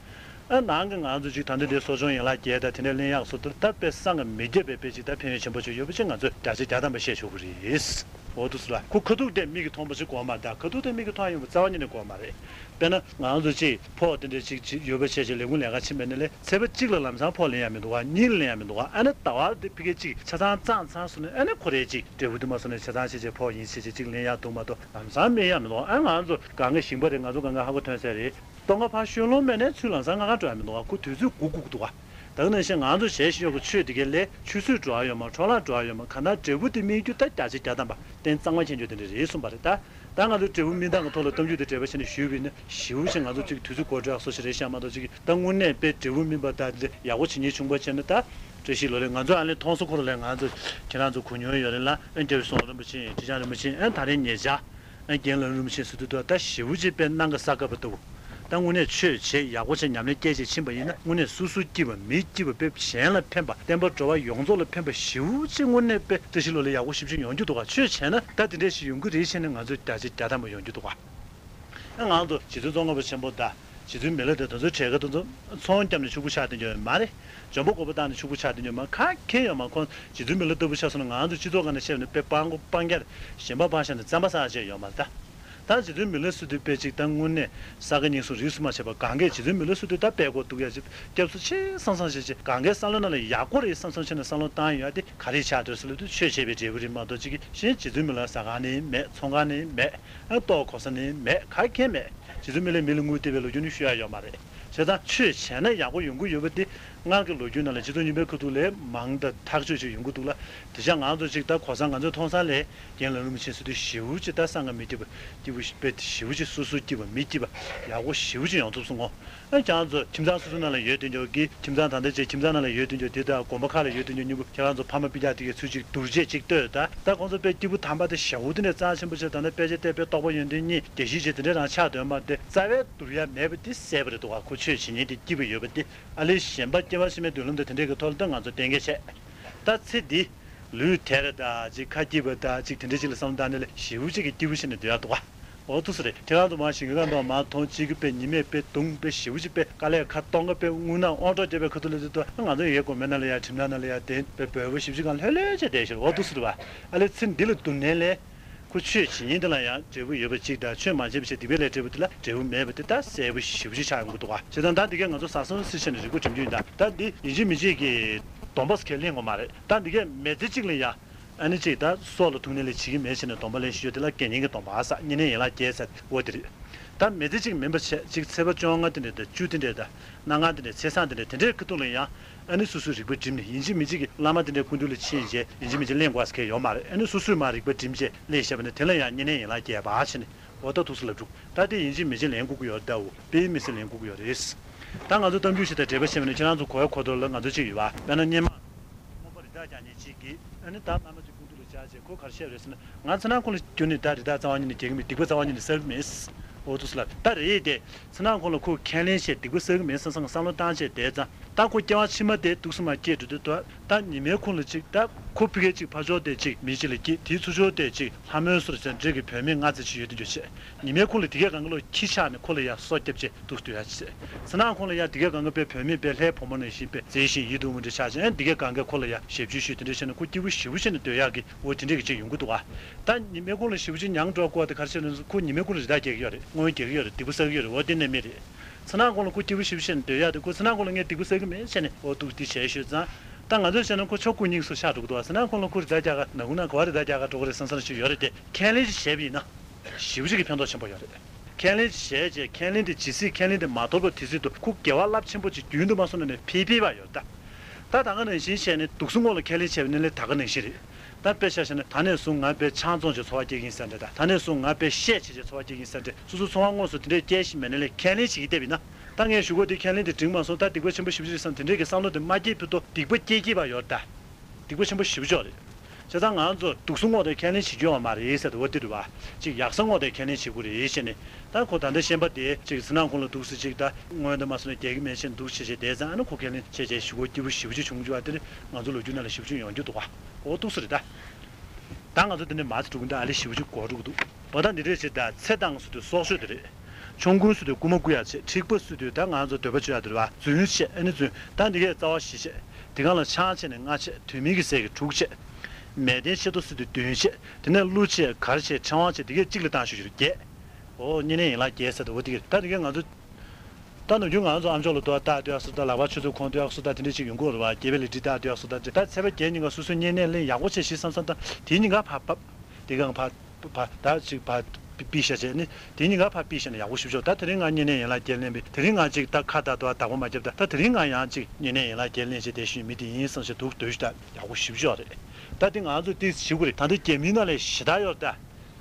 ཨ་ནང་གི་ང་ཚོ་ཅིག་ད་ལྟ་འདིར་གསོ་སྦྱོང་ཡན་ལག་བརྒྱད་དང་དེ་འདྲའི་ལེན་ཡག་སོགས་དེ་ད་དཔེ་བསམ་གྱིས་མི་ཁྱབ་པའི་དཔེ་ཅིག་ད་ཕན་ཡོན་ཆེན་པོ་ཅིག་ཡོད་པ་ཅིག་ང་ཚོས་བརྒྱ་ཆ་བརྒྱ་ཐམ་པ་བཤད་ཆོག་གི་རེད། འོ་འདུག་སེ་ལ་ཁོ་ཁ་ཐུག་དེ་མིག་གིས་མཐོང་པ་ཅིག་དགོས་མ་རེད། ད་ཁ་ཐུག་དེ་མིག་གིས་མཐོང་ཡ་ཡོང་པ་རྩ་བ་ཉིད་ནས་དགོས་མ་རེད། དཔེར་ན་ང་ཚོ་ཅིག་ཕོགས་དེ་འདྲའི་ཅིག་ཅིག་ཡོད་པ་བྱས་བྱས་ལས་ཁུངས་ལས་ཀ་ཕྱིན་པ་ནི་ལས་ཚེས་པ་གཅིག་ལ་ལམ་སང་ཕོགས་ལེན་ཡ་མི་འདུག་ག་གཉིས་ལ་ལེན་ཡ་མི་འདུག་ག་ཨ་ནི་ཟླ་བ་དེ་ཕ་གི་ཅིག་ཆ་ཚང་བཙོངས་ཚར་སོང་ནས་ཨ་ནི་ཁོ་རེ་ཅིག་འབྲས་བུ་དེ་མ་སོང་ནས་ཆ་ཚང་བྱས་བྱས་ཕོགས་ཡིན་བྱས་བྱས་ཅིག་ལེན་ཡ་འདུག་མ་གཏོགས་ལམ་སང་སྨིན་ཡ་མི་འདུག་ཨ་ང་ཚོ་གང་ག་ཞིང་པ་རེད། ང་ཚོ་གང་ག་ཧ་གོ་ཐོན་ས་རེད། སྟོན་ཁ་ཕར་ཤོད་ལོང་མེད་ནས་ཚུར་ལམ་སང་ང་ག་འགྲོ་ཡ་མི་འདུག་ག་ཁོ་དུས་ཚོད་སྒུག་སྒུག་འདུག་ག་ད་ག་ནང་བཞིན་ང་ཚོ་བྱས་ཤེས་ཡོད་ཀྱི་ཆོས་དེ་གའི་ལས་ཆུད་ཟོས་འགྲོ་ཡ་ཡོད་མ། འཕྲོ་བརླག་འགྲོ་ཡ་ཡོད་མ། གང་ལྟར་འབྲས་བུ་དེ་སྨིན་རྒྱུ་ད་བརྒྱ་ཆ་བརྒྱ་ཐམ་པ་གཏན་གཙང་མ་མཁྱེན་རྒྱུ་དེ་འདྲ་རེད་གསུངས་པ་རེད། ད་ད་ང་ཚོ་འབྲས་བུ་སྨིན་སྟངས་ཀྱི་ཐོག་ལ་གཏམ་རྒྱུད་དེ་འགྲེལ་པ་བྱས་ནས་ཞུས་པ་ཡིན་ན་ཞེ་པོ་ཅིག་ང་ཚོ་ཅིག་དུས་ཚོད་འགོར་འགྲོ་ཡག་བཟོ་ཞིག་རེད་ཤག་མ་གཏོགས་ཅིག་ད་དངོས་གནས་དཔེ་འབྲས་བུ་སྨིན་པ་ད་དེ་འདྲ་ཡག་པོ་བྱེད་མཁན་བྱུང་པ་བྱས་ན་ད་བཀྲ་ཤིས་ལོ་ལེགས། ང་ཚོ་ཨ་ལས་མཐོང་སོང་ཁོ་རང་ལས་ང་ཚོ་ཁྱེད་རང་ཚོ་གོ་མྱོང་ཡོད་རེད་ལ། ཨེ་རྒྱལ་བའི་གསུང་རིན་པོ་ཆེ་ཁྲི་བྱང་རིན་པོ་ཆེ་ཨེ་ད་རེས་ཉེ་ཆར། ཨ་རྒན་ལགས་རིན་པོ་ཆེ་ཟེར་དུས་ད་ཞེ་པོ་ཅིག་དཔེ་སྣང་གི་ས་དགའ་བ་ལྟ་བུ། ད་དངོས་གནས་ཆོས་བྱས་ཡག་པོ་བྱས་ཉམས་ལེན་སྐྱེལ་བྱས་ཕྱིན་པ་ཡིན་ན་དངོས་གནས་སོ་སོ་སྐྱིད་པ་མི་སྐྱིད་པ་དཔེ་གཞན་ལ་ཕན་པ་བསྟན་པ་འགྲོ་བ་ཡོངས་རྫོགས་ལ་ཕན་པ་ཞེ་པོ་ཅིག་དངོས་གནས་དཔེ་བཀྲ་ཤིས་ལོ་ལ་ཡག་པོ་ཞེ་པོ་ཅིག་ཡོང་རྒྱུ་འདུག་ག་ཆོས་བྱས་ན་ད་དེ་འདྲས་ཞིག་ཡོང་གི་རེད་བྱས་ནས་ང་ཚོས་བརྒྱ་ཆ་བརྒྱ་ཐམ་པ་ཡོང་རྒྱུ་འདུག་ག་ང་ཚོ་རྗེ་བཙུན་ཙོང་ཁ་པ་ཆེན་པོ་དང་། རྗེ་བཙུན་མི་ལ་དེ་དེ་ཚོའི་གྲས་ཀ་དེ་ཚོ་ཚོང་བརྒྱབ་ནས་ཕྱུག་པོ་ཆགས་བསྡད་རྒྱུ་ཡོད་མ་རེད། འཇོན་པོ་རྒོད་པོ་བཏང་ནས་ཕྱུག་པོ་ཆགས་བསྡད་རྒྱུ་མ་ག་གེ་ཡོད་མ། ཁོང་རྗེ་བཙུན་མི་ལ་ལྟ་བུ་ཆགས་སོང་ན་ང་ཚོ་སྤྱི་ཚོགས་སྒང་ནས་བཤད་ན་དཔེ་སྤྲང་པོ་སྤྲང་རྒྱ་རེད། ཞེན་པ་སྤངས་བཞག་ནས་བཙན་པ་བསགས་བྱས་ཡོད་མ་རེད་ད། ད་རྗེ་བཙུན་མི་ལ་སུ་དེ་དཔེ་ཅིག་ད་དངོས་གནས་ས་དགའ་སྙིང་གསོ་རིས་སུ་མ་ཆད་པ་གང་གས་རྗེ་བཙུན་མི་ལ་སུ་དེ་ད་དཔེ་གོ་གཏུག་ཡ་ཅིག་སྐྱབས་སུ་མཆི་བསམ་བསམ་བྱས་བྱས་གང་གས་བསམ་བློ་ནང་ལ་ཡག་པོ་རེད་བསམ་བསམ་བྱས་ནས་བསམ་བློ་བཏང་ཡོད་ཡ་དེ་ག་རེ་ཆགས་འགྲོ་ཟེར་ལབ་དུས་ཆོས་བྱས་པའི་འབྲས་བུ་རེད་མ་གཏོགས་ཅིག་གཞན་རྗེ་བཙུན་མི་ལ་ཟ་ཁང་ནས་མེད། ཚོང་ཁང་ནས་མེད། ཨ་ལྟོ་གོ་ས་ནི་མེད། ག་གེ་མེད། རྗེ་བཙུན་མི་ལས་མི་ལ་དངུལ་སྟེར་བའི་ལོ་རྒྱུས་ནི་ཤོད་ཡ་ཡོད་མ་རེད། བྱས་ཙང་ཆོས་བྱས་ན་ཡག་པོ་ཡོང་གི་ཡོད་པ་དེ་སྔར་གྱི་ལོ་རྒྱུས་ནང་ལ་སྤྱི་ཚོགས་རྙིང་པའི་ཁ་ཐུག་ལས་མང་དང་ཐག་ཆོད་ཅིག་ཡོང་གི་འདུག་ལ། དེ་ཆ་ང་ཚོ་ཅིག་ད་གོ་ས་ང་ཚོའི་མཐོང་ས་ལས་རྒན་ལགས་རིན་པོ་ཆེ་ཟེར་དུས་ཞེ་པོ་ཅིག་ད་བསམ་གྱིས་མི་ཁྱབ་པ་སྐྱིད་པོ་ཞིག་དཔེ་ཞེ་པོ་ཅིག་སོ་སོ་སྐྱིད་པ་མི་སྐྱིད་པ་ཡག་པོ་ཞེ་པོ་ཅིག་ཡོང་ཐུབ་སོང་ངོ་། ཨ་ཁྱེད་རང་ཚོ་ཁྱིམ་ཚང་སོ་སོ་ནང་ལ་ཡོད་དུས་འཇོག་གི་ཁྱིམ་ཚང་ད་ལྟ་ཅིག་ཁྱིམ་ཚང་ནང་ལ་ཡོད་དུས་འཇོག་དེ་ད་དགོན་པ་ཁག་ལ་ཡོད་དུས་འཇོག་མཉམ་པོ་ཁྱེད་རང་ཚོ་ཕ་མ་སྤུན་ཀྱག་དེ་གའི་ཚུལ་ཅིག་སྡུར་བྱེད་ཅིག་ལྟོས་ད། ད་ཁོང་ཚོ་དཔེ་སྐྱིད་པོ་དམ་པ་དེ་ཞེ་པོ་དེ་འདྲ་རྩ་ཆེན་པོ་ཆེ་ད་ནི་དཔེ་ཆ་བལྟས་དཔེ་རྟོགས་པ་ཡོན་ཏན་གཉིས་དགེ་བཤེས་ཅིག་དེ་འདྲ་རང་ཆགས་དོན་མ་དེ་རྩ་བའི་བསྡུར་ཡ་མེད་པ་དེ་གསལ་པོ་རེད་འདུག་ག་ཁོ་ཆོས་བྱེད་མཁན་དེ་སྐྱིད་པོ་ཡོད་པ་དེ་ཨ་ལས་གཞན་པ་སྐྱེ་བ་ཕྱི་མའི་མདུན་ལམ་དང་དེ་འདྲའི་གི་ཐོག་ལ་ད་ང་ཚོ་གཏན་འཁེལ་བྱས། ད་ཚེ་འདི་ལུས་དེ་རེད་ད་ཅིག་ཁ་སྐྱིད་པ་ད་ཅིག་དེ་འདྲ་ཅིག་ལ་བསམ་བློ་བཏང་ནས་ལས་ཞེ་པོ་ཅིག་གི་སྐྱིད་པོ་བྱས་ནས་སྡོད་ཡ་འདུག་ག་འོ་ཐུགས་སུ་རེད། ཁྱེད་རང་ཚོ་མ་ཞིག་གི་ག་འདུག་མ་མཐོང་གཅིག་གི་དཔེ་ཉི་མས་དཔེ་གདུང་དཔེ་ཞེ་པོ་ཅིག་དཔེ་དཀའ་ལས་ཁ་སྟོང་གི་དཔེ་དངུལ་ནག་དབང་གྲགས་རྒྱབ་པའི་ཁ་ཐུག་ལ་དེ་ད་ང་ཚོ་ཡའི་དགོན་པའི་ནང་ལ་ཡ་ཁྲིམས་ནང་ལ་ཡ་དེ་དཔེ་འབོལ་པོ་ཞེ་པོ་ཅིག་གང་ལྷོད་ལྷོད་བྱས་བསྡད་ཤག་འོ་ཐུགས་སུ་རེད་བ། ཨ་ལས་ཚེ་འདི་ལ་སྡུག་ནས་ལས། ཁོ་ཆོས་བྱེད་མཁན་དེ་ལ་ཡང་འབྲས་བུ་ཡོད་པ་གཅིག་དང་ཆོས་མ་བྱས་པ་བྱས་སྡིག་པའི་ལས་འབྲས་བུ་དེ་ལ་འབྲས་བུ་མེད་པ་དེ་ད་གསལ་པོ་ཞེ་པོ་ཅིག་ཆགས་ཡོང་གི་འདུག་ག་བྱས་ཙང་ད་འདི་གས་ང་ཚོ་ཟ་སོང་སི་བྱས་ནས་རིག་པ་སྒྲིམ་རྒྱུ་ཡིན་ད། ད་འདི་ཡིན་གཅིག་མིན་གཅིག་གི་སྡོམ་པ་ཟེར་མཁན་ལེན་དགོས་མ་རེད། ད་འདི་གས་མི་ཚེ་གཅིག་ལ་ཡ། ཨ་ནི་གཅིག་ད་སྲོག་ལ་ཐུག་ནས་ལས་བྱེད་ཀྱི་མེད་བྱས་ནས་སྡོམ་པ་ལེན་བཞིན་ཡོད་དེ་ལ་དགེ་བསྙེན་གྱི་སྡོམ་པ་ཟེར་བསྙེན་གནས་ཡན་ལག་བརྒྱད་ཟེར་འོ་དེ་རེད། ད་མི་ཚེ་གཅིག་མིན་པ་བྱས་གཅིག་ཚེས་པ་བཅོ་ལྔ་དེ་འདྲ་དང་བཅུ་དེ་འདྲ་དང་། གནའ་སྔ་དེ་འདྲ་ཚེས་བཟང་དེ་འདྲ་དེ་འདྲའི་ཁ་ཐུག་ལ་ཡང་ཨ་ནི་སོ་སོའི་རིག་པ་བསྒྲིམས་ནས་ཡིན་གཅིག་མིན་གཅིག་གིས་བླ་མ་དེ་འདྲའི་སྐུ་མདུན་ལ་ཕྱིན་བྱས་ཡིན་གཅིག་མིན་གཅིག་གླེང་དགོས་ཟེར་མཁན་ཡོད་མ་རེད། ཨ་ནི་སོ་སོས་མར་རིག་པ་བསྒྲིམས་བྱས་གླེང་བཞག་པ་ནི་དེ་ལ་ཡང་བསྙེན་གནས་ཡན་ལག་བརྒྱད་པ་བྱས་ནས་འོ་ད་ཐུགས་སུ་ལབ་འདུག་ད་དེ་ཡིན་གཅིག་མིན་གཅིག་ལེན་དགོས་ཀྱི་ཡོད་རེད་ད། འོ་དཔེ་མི་སྲིད་ལེན་དགོས་ཀྱི་ཡོད་རེད། ད་ང་ཚོ་གཏམ་རྒྱུད་ཞིག་དང་འབྲེལ་བ་བྱས་པ་ནི་ཁྱེད་རང་ཚོ་གོ་བའི་གོ་ཐོས་ལ་ང་ཚོ་གཅིག་ཡོད་པ་དཔེར་ན་སྔོན་མ། རྔོན་པ་རི་དྭགས་རྒྱག་མཁན་གཅིག་གིས་ཨ་ནི་ད་བླ་མ་གཅིག་སྐུ་མདུན་ལ་བཅར་བྱས་ཁོ་ག་རེ་བཤད་རེད་ཟེར་ན། ང་ཚེ་ནང་ཁོང་ལ་རྒྱུ་ནི་ད་རི་དྭགས་རྩ་བ་ཉིད་ནས་རྒྱག་གི་མེད། སྡིག་པ་རྩ་བ་ཉིད་ནས་བསགས་གི་མེད། འོ་ཐུགས་སུ་ལབ་ད་རེད་དེ། ཚེ་ནང་ཁོང་ལ་ཁོས་ཁས་ལེན་བྱས་སྡིག་པ་བསགས་གི་མེད་བསམ་བསམ་བསམ་བློ་བཏང་བྱས་བསྡད་ཙང་ད་ཁོ་སྐྱེ་བ་ཕྱི་མ་དེ་ཏོག་ཙམ་མར་སྐྱེས་འགྲོ་དུས་ད་ད་ཉི་མའི་ཁོང་ལ་གཅིག་ད་ཁོ་ཕ་གིར་གཅིག་ཕར་ཕྱོགས་དེ་གཅིག་མི་གཅིག་ལ་སྐྱེས། དེའི་ཚུར་ཕྱོགས་དེ་གཅིག་ལྷ་མོའི་སོར་ཟེར་འདྲེ་གི་བུད་མེད་ལྔ་ཙམ་ཅིག་ཡོད་དུས་འགྱོ་བྱས། ཉི་མའི་ཁོང་ལ་དེ་གས་གང་ག་ལོ་ཁྱི་ཆགས་ནས་ཁོ་ལ་ཡ་སོ་བརྒྱབ་བྱས་འདུག་སྡོད་ཡ་བྱས། ཚེ་ནང་ཁོང་ལ་ཡ་དེ་གས་གང་ག་དཔེ་བུད་མེད་དཔེ་ལྷའི་བུ་མོ་ནང་བཞིན་དཔེ་མཛེས་ཤིང་ཡིད་དུ་འོང་བ་འདྲ་ཆགས་བྱས། ཨ་ནི་དེ་གས་གང་གས་ཁོ་ལ་ཡ་ཞབས་ཕྱི་ཞུས་དེ་འདྲ་བྱས་ནས་ཁོ་སྐྱིད་པོ་ཞེ་པོ་བྱས་ནས་སྡོད་ཡག་གི་འོ་དེ་འདྲས་ཀྱི་ཅིག་ཡོང་གི་འདུག་ག་ད་ཉི་མའི་ཁོང་ལ་ཞེ་པོ་ཅིག་མྱངས་འགྲོ་དགོས་པ་དེ་ག་རེ་བྱས་ནས་ཁོ་ཉི་མའི་ཁོང་ལ་རི་དྭགས་རྒྱག་གི་ཡོད་རེད། རྔོན་རྒྱག་གི་ཡོད་རེད། སྡིག་པ་བསགས་ཀྱི་ཡོད་རེད། འོ་དེ་གནས་མེད་རེད། ཚེ་ནང་ཁོང་ལ་ཁོ་སྐྱིད་པོ་བྱས་ནས་སྡོད་ཡག་དེ་ཁོ་ཚེ་ནང་ཁོང་ལ་ངས་སྡིག་པ་བསགས་ཀྱི་མེད་བྱས་ནས་འོ་འདུག་དེ་བྱས་ཤོད་ཙང་། ད་ང་ཚོས་བྱས་ན་ཁོ་ཆོ་སྐུ་སྙིང་སུ་ཆགས་འགྲོ་གི་འདུག་ག་ཚེ་ནང་ཁོང་ལ་ཁོ་རི་དྭགས་རྒྱག་ག་ནག་ཁུང་ནང་ག་བ་རི་དྭགས་རྒྱག་ག་འགྲོ་གི་རེད་བསམ་བསམ་ཞིག་ཡོད་རེད་དེ། ཁས་ལེན་ཞིག་བྱས་པ་ཡིན་ན། ཞེ་པོ་ཅིག་གི་ཕན་ཐོགས་ཆེན་པོ་ཡོད་རེད། ཁས་ལེན་བྱས་རྗེས་ཁས་ལེན་དེ་ཇི་སྲིད་ཁས་ལེན་དེ་མ་དོར་བར་དུས་ཚོད་དུ་ཁོ་དགེ་བ་རླབས་ཆེན་པོ་ཅིག་རྒྱུན་དུ་མ་སོང་ན་ནས་ཕལ་ཕལ་བ་ཡོད་ད། ད་ད་ག་ནང་བཞིན་བྱས་ནས་དུག་གསུམ་འོག་ལ་ཁས་ལེན་བྱས་པ་ནི་ལས་ད་ག་ནང་བཞིན་རེད། ད་དཔེ་ཆ་བཞག་ན་ད་ནས་བཟུང་ང་དཔེ་ཆང་བཙོང་བྱས་འཚོ་བ་སྐྱེལ་གྱིན་ཟེར་འདྲ། ད་ད་ནས་བཟུང་ང་དཔེ་བཤས་བྱས་བྱས་འཚོ་བ་སྐྱེལ་གྱིན་ཟེར་འདྲ། སོ་སོ་འཚོ་བ་དངོས་སུ་དེ་འདྲས་སྐྱེལ་བཞིན་མེད་ན་ལས་ཁས་ལེན་བྱེད་ཀྱི་བསྡད་པ་ཡིན་ན། ད་ངས་ཞུ་གོ་དེ་ཁས་ལེན་དེ་འགྲིག་མ་སོང་། ད་སྡིག་པ་ཆེན་པོ་ཞེ་པོ་ཅིག་རེད་བསམ་དེ་འདྲས་ཀྱི་བསམ་བློ་དེ་མ་སྐྱེས་ཕུད་དོ། སྡིག་པ་སྐྱེ་སྐྱེས་པ་ཡོད་ད། སྡིག་པ་ཆེན་པོ་ཞེ་པོ་ཅིག་རེད། བྱས་ཙང་ང་ཚོ་དུག་གསུམ་འོག་ཏུ་ཁས་ལེན་བྱེད་རྒྱུ་ཡོད་མ་རེད་ཟེར་དུ་བ་འདི་རེད་བ། ཅིག་ཡག་ས་འོག་ཏུ་ཁས་ལེན་བྱེད་དགོས་རེད་ཟེར་ནས། ད་ཁོ་ད་ལྟ་ཤན་པ་དེ་ཅིག་ཟི་ནང་ཁོང་ལ་འདུག་སེ་ཅིག་ད་སྔོན་དུ་མ་སོང་ནས་རྒྱལ་གྱི་མེ་ཆེན་འདུག་བྱས་བྱས་བསྡད་ཙང་། ཨ་ནི་ཁོ་ཁས་ལེན་བྱས་བྱས་ཞུ་སྒོ་སྐྱིད་པོ་ཞེ་པོ་ཅིག་བྱུང་རྒྱུ་བ་དེ་ནི་ང་ཚོ་ལོ་རྒྱུས་ནང་ལ་ཞེ་པོ་ཅིག་ཡོང་རྒྱུ་འདུག་ག་འོ་འདུག་སེ་རེད་ད། ད་ང་ཚོ་འདི་ནས་མར་ཅིག་འགྲོ་གི་འདུག་ཨ་ལེ་ཞེ་པོ་ཅིག་འགོར་འགྲོ་གི་འདུག་འོ་ད་འདི་འདྲས་བྱས་ད་ཚེ་དང་སུ་དུས་སྲོག་གཅོད་དེ་རེད། ཆོམ་རྐུན་སུ་དུས་རྐུ་མ་རྐུ་ཡག་བྱེད། འཁྲིག་པ་སུ་དུས་ད་ང་ཚོ་འདོད་པ་སྤྱོད་ཡག་དེ་རེད་བ། རྫུན་བྱེད། ཨ་ནི་རྫུན། ད་འདི་གས་རྩ་བ་བཞི་བྱེད། དེ་གང་ལ་ཆང་བྱེད་ནས་ལྔ་བྱེད། དུས་མིན་གྱི་ཟས་ཀྱི་དྲུག་བྱེད། མལ་སྟན་ཆེ་མཐོ་སུ་དུས་བདུན་བྱེད། དེ་ནས་གླུ་བྱེད། གར་བྱེད། ཕྲེང་བ་བྱེད། འདི་གས་གཅིག་ལ་བཏང་ཞུ་རྒྱུ་རེད་བརྒྱད། འོ་བསྙེན་གནས་ཡན་ལག་བརྒྱད་ཟེར་དུས་འོ་དེ་གས་རེད། ད་འདི་གས་ང་ཚོ་ད་ནམ་རྒྱུན་ང་ཚོ་ཨ་མཆོག་ལ་དུ་བ་རྟགས་སྟོན་ཡག་སོ་ད། ལག་པ་ཆུ་ཚོད་ཁོང་སྟོན་ཡག་སོ་ད། དེ་འདྲས་ཅིག་ཡོང་གི་རེད་བ། དགེ་བའི་ལས་འབྲས་རྟགས་སྟོན་ཡག་སོ་ད། ད་ཚེས་པ་བརྒྱད་ཉིན་ཀ་སོ་སོའི་བསྙེན་གནས་ལེན་ཡག་པོ་བྱེད་ཤིག་བསམ་བསམ་ད། དེའི་ཉིན་ཀ་ཕར་བབས། དེ་གང་ཕར་ཕར་ད་ཅིག་ཕར་པི་ཤ་བྱས་ནི་དེའི་ཉིན་ཀ་ཕར་པི་ཤ་ནི་ཡག་པོ་ཞིབ་ཆོག་ད་དེ་རིང་ང་བསྙེན་གནས་ཡན་ལག་བརྒྱད་ལེན་པས་དེ་རིང་ང་ཅིག་ད་ཁ་ད་དུ་བ་བདག་པོ་མ་བརྒྱབ་ད། ད་དེ་རིང་ང་ཡང་ཅིག་བསྙེན་གནས་ཡན་ལག་བརྒྱད་ལེན་བྱས་བསྡད་ཤིང་མི་དེ་ཡིན་བསམ་ཞིག་འདུག་སྡོད་ཤི་ད་ཡག་པོ་ཞིབ་ཆོག་རེད། ད་དེ་ང་ཚོ་ཏིས་བྱེད་དགོས་རེད། ད་འདི་རྒྱ་མིའི་ནང་ལས་ཞེ་དྲག་ཡོད་རེད་ད།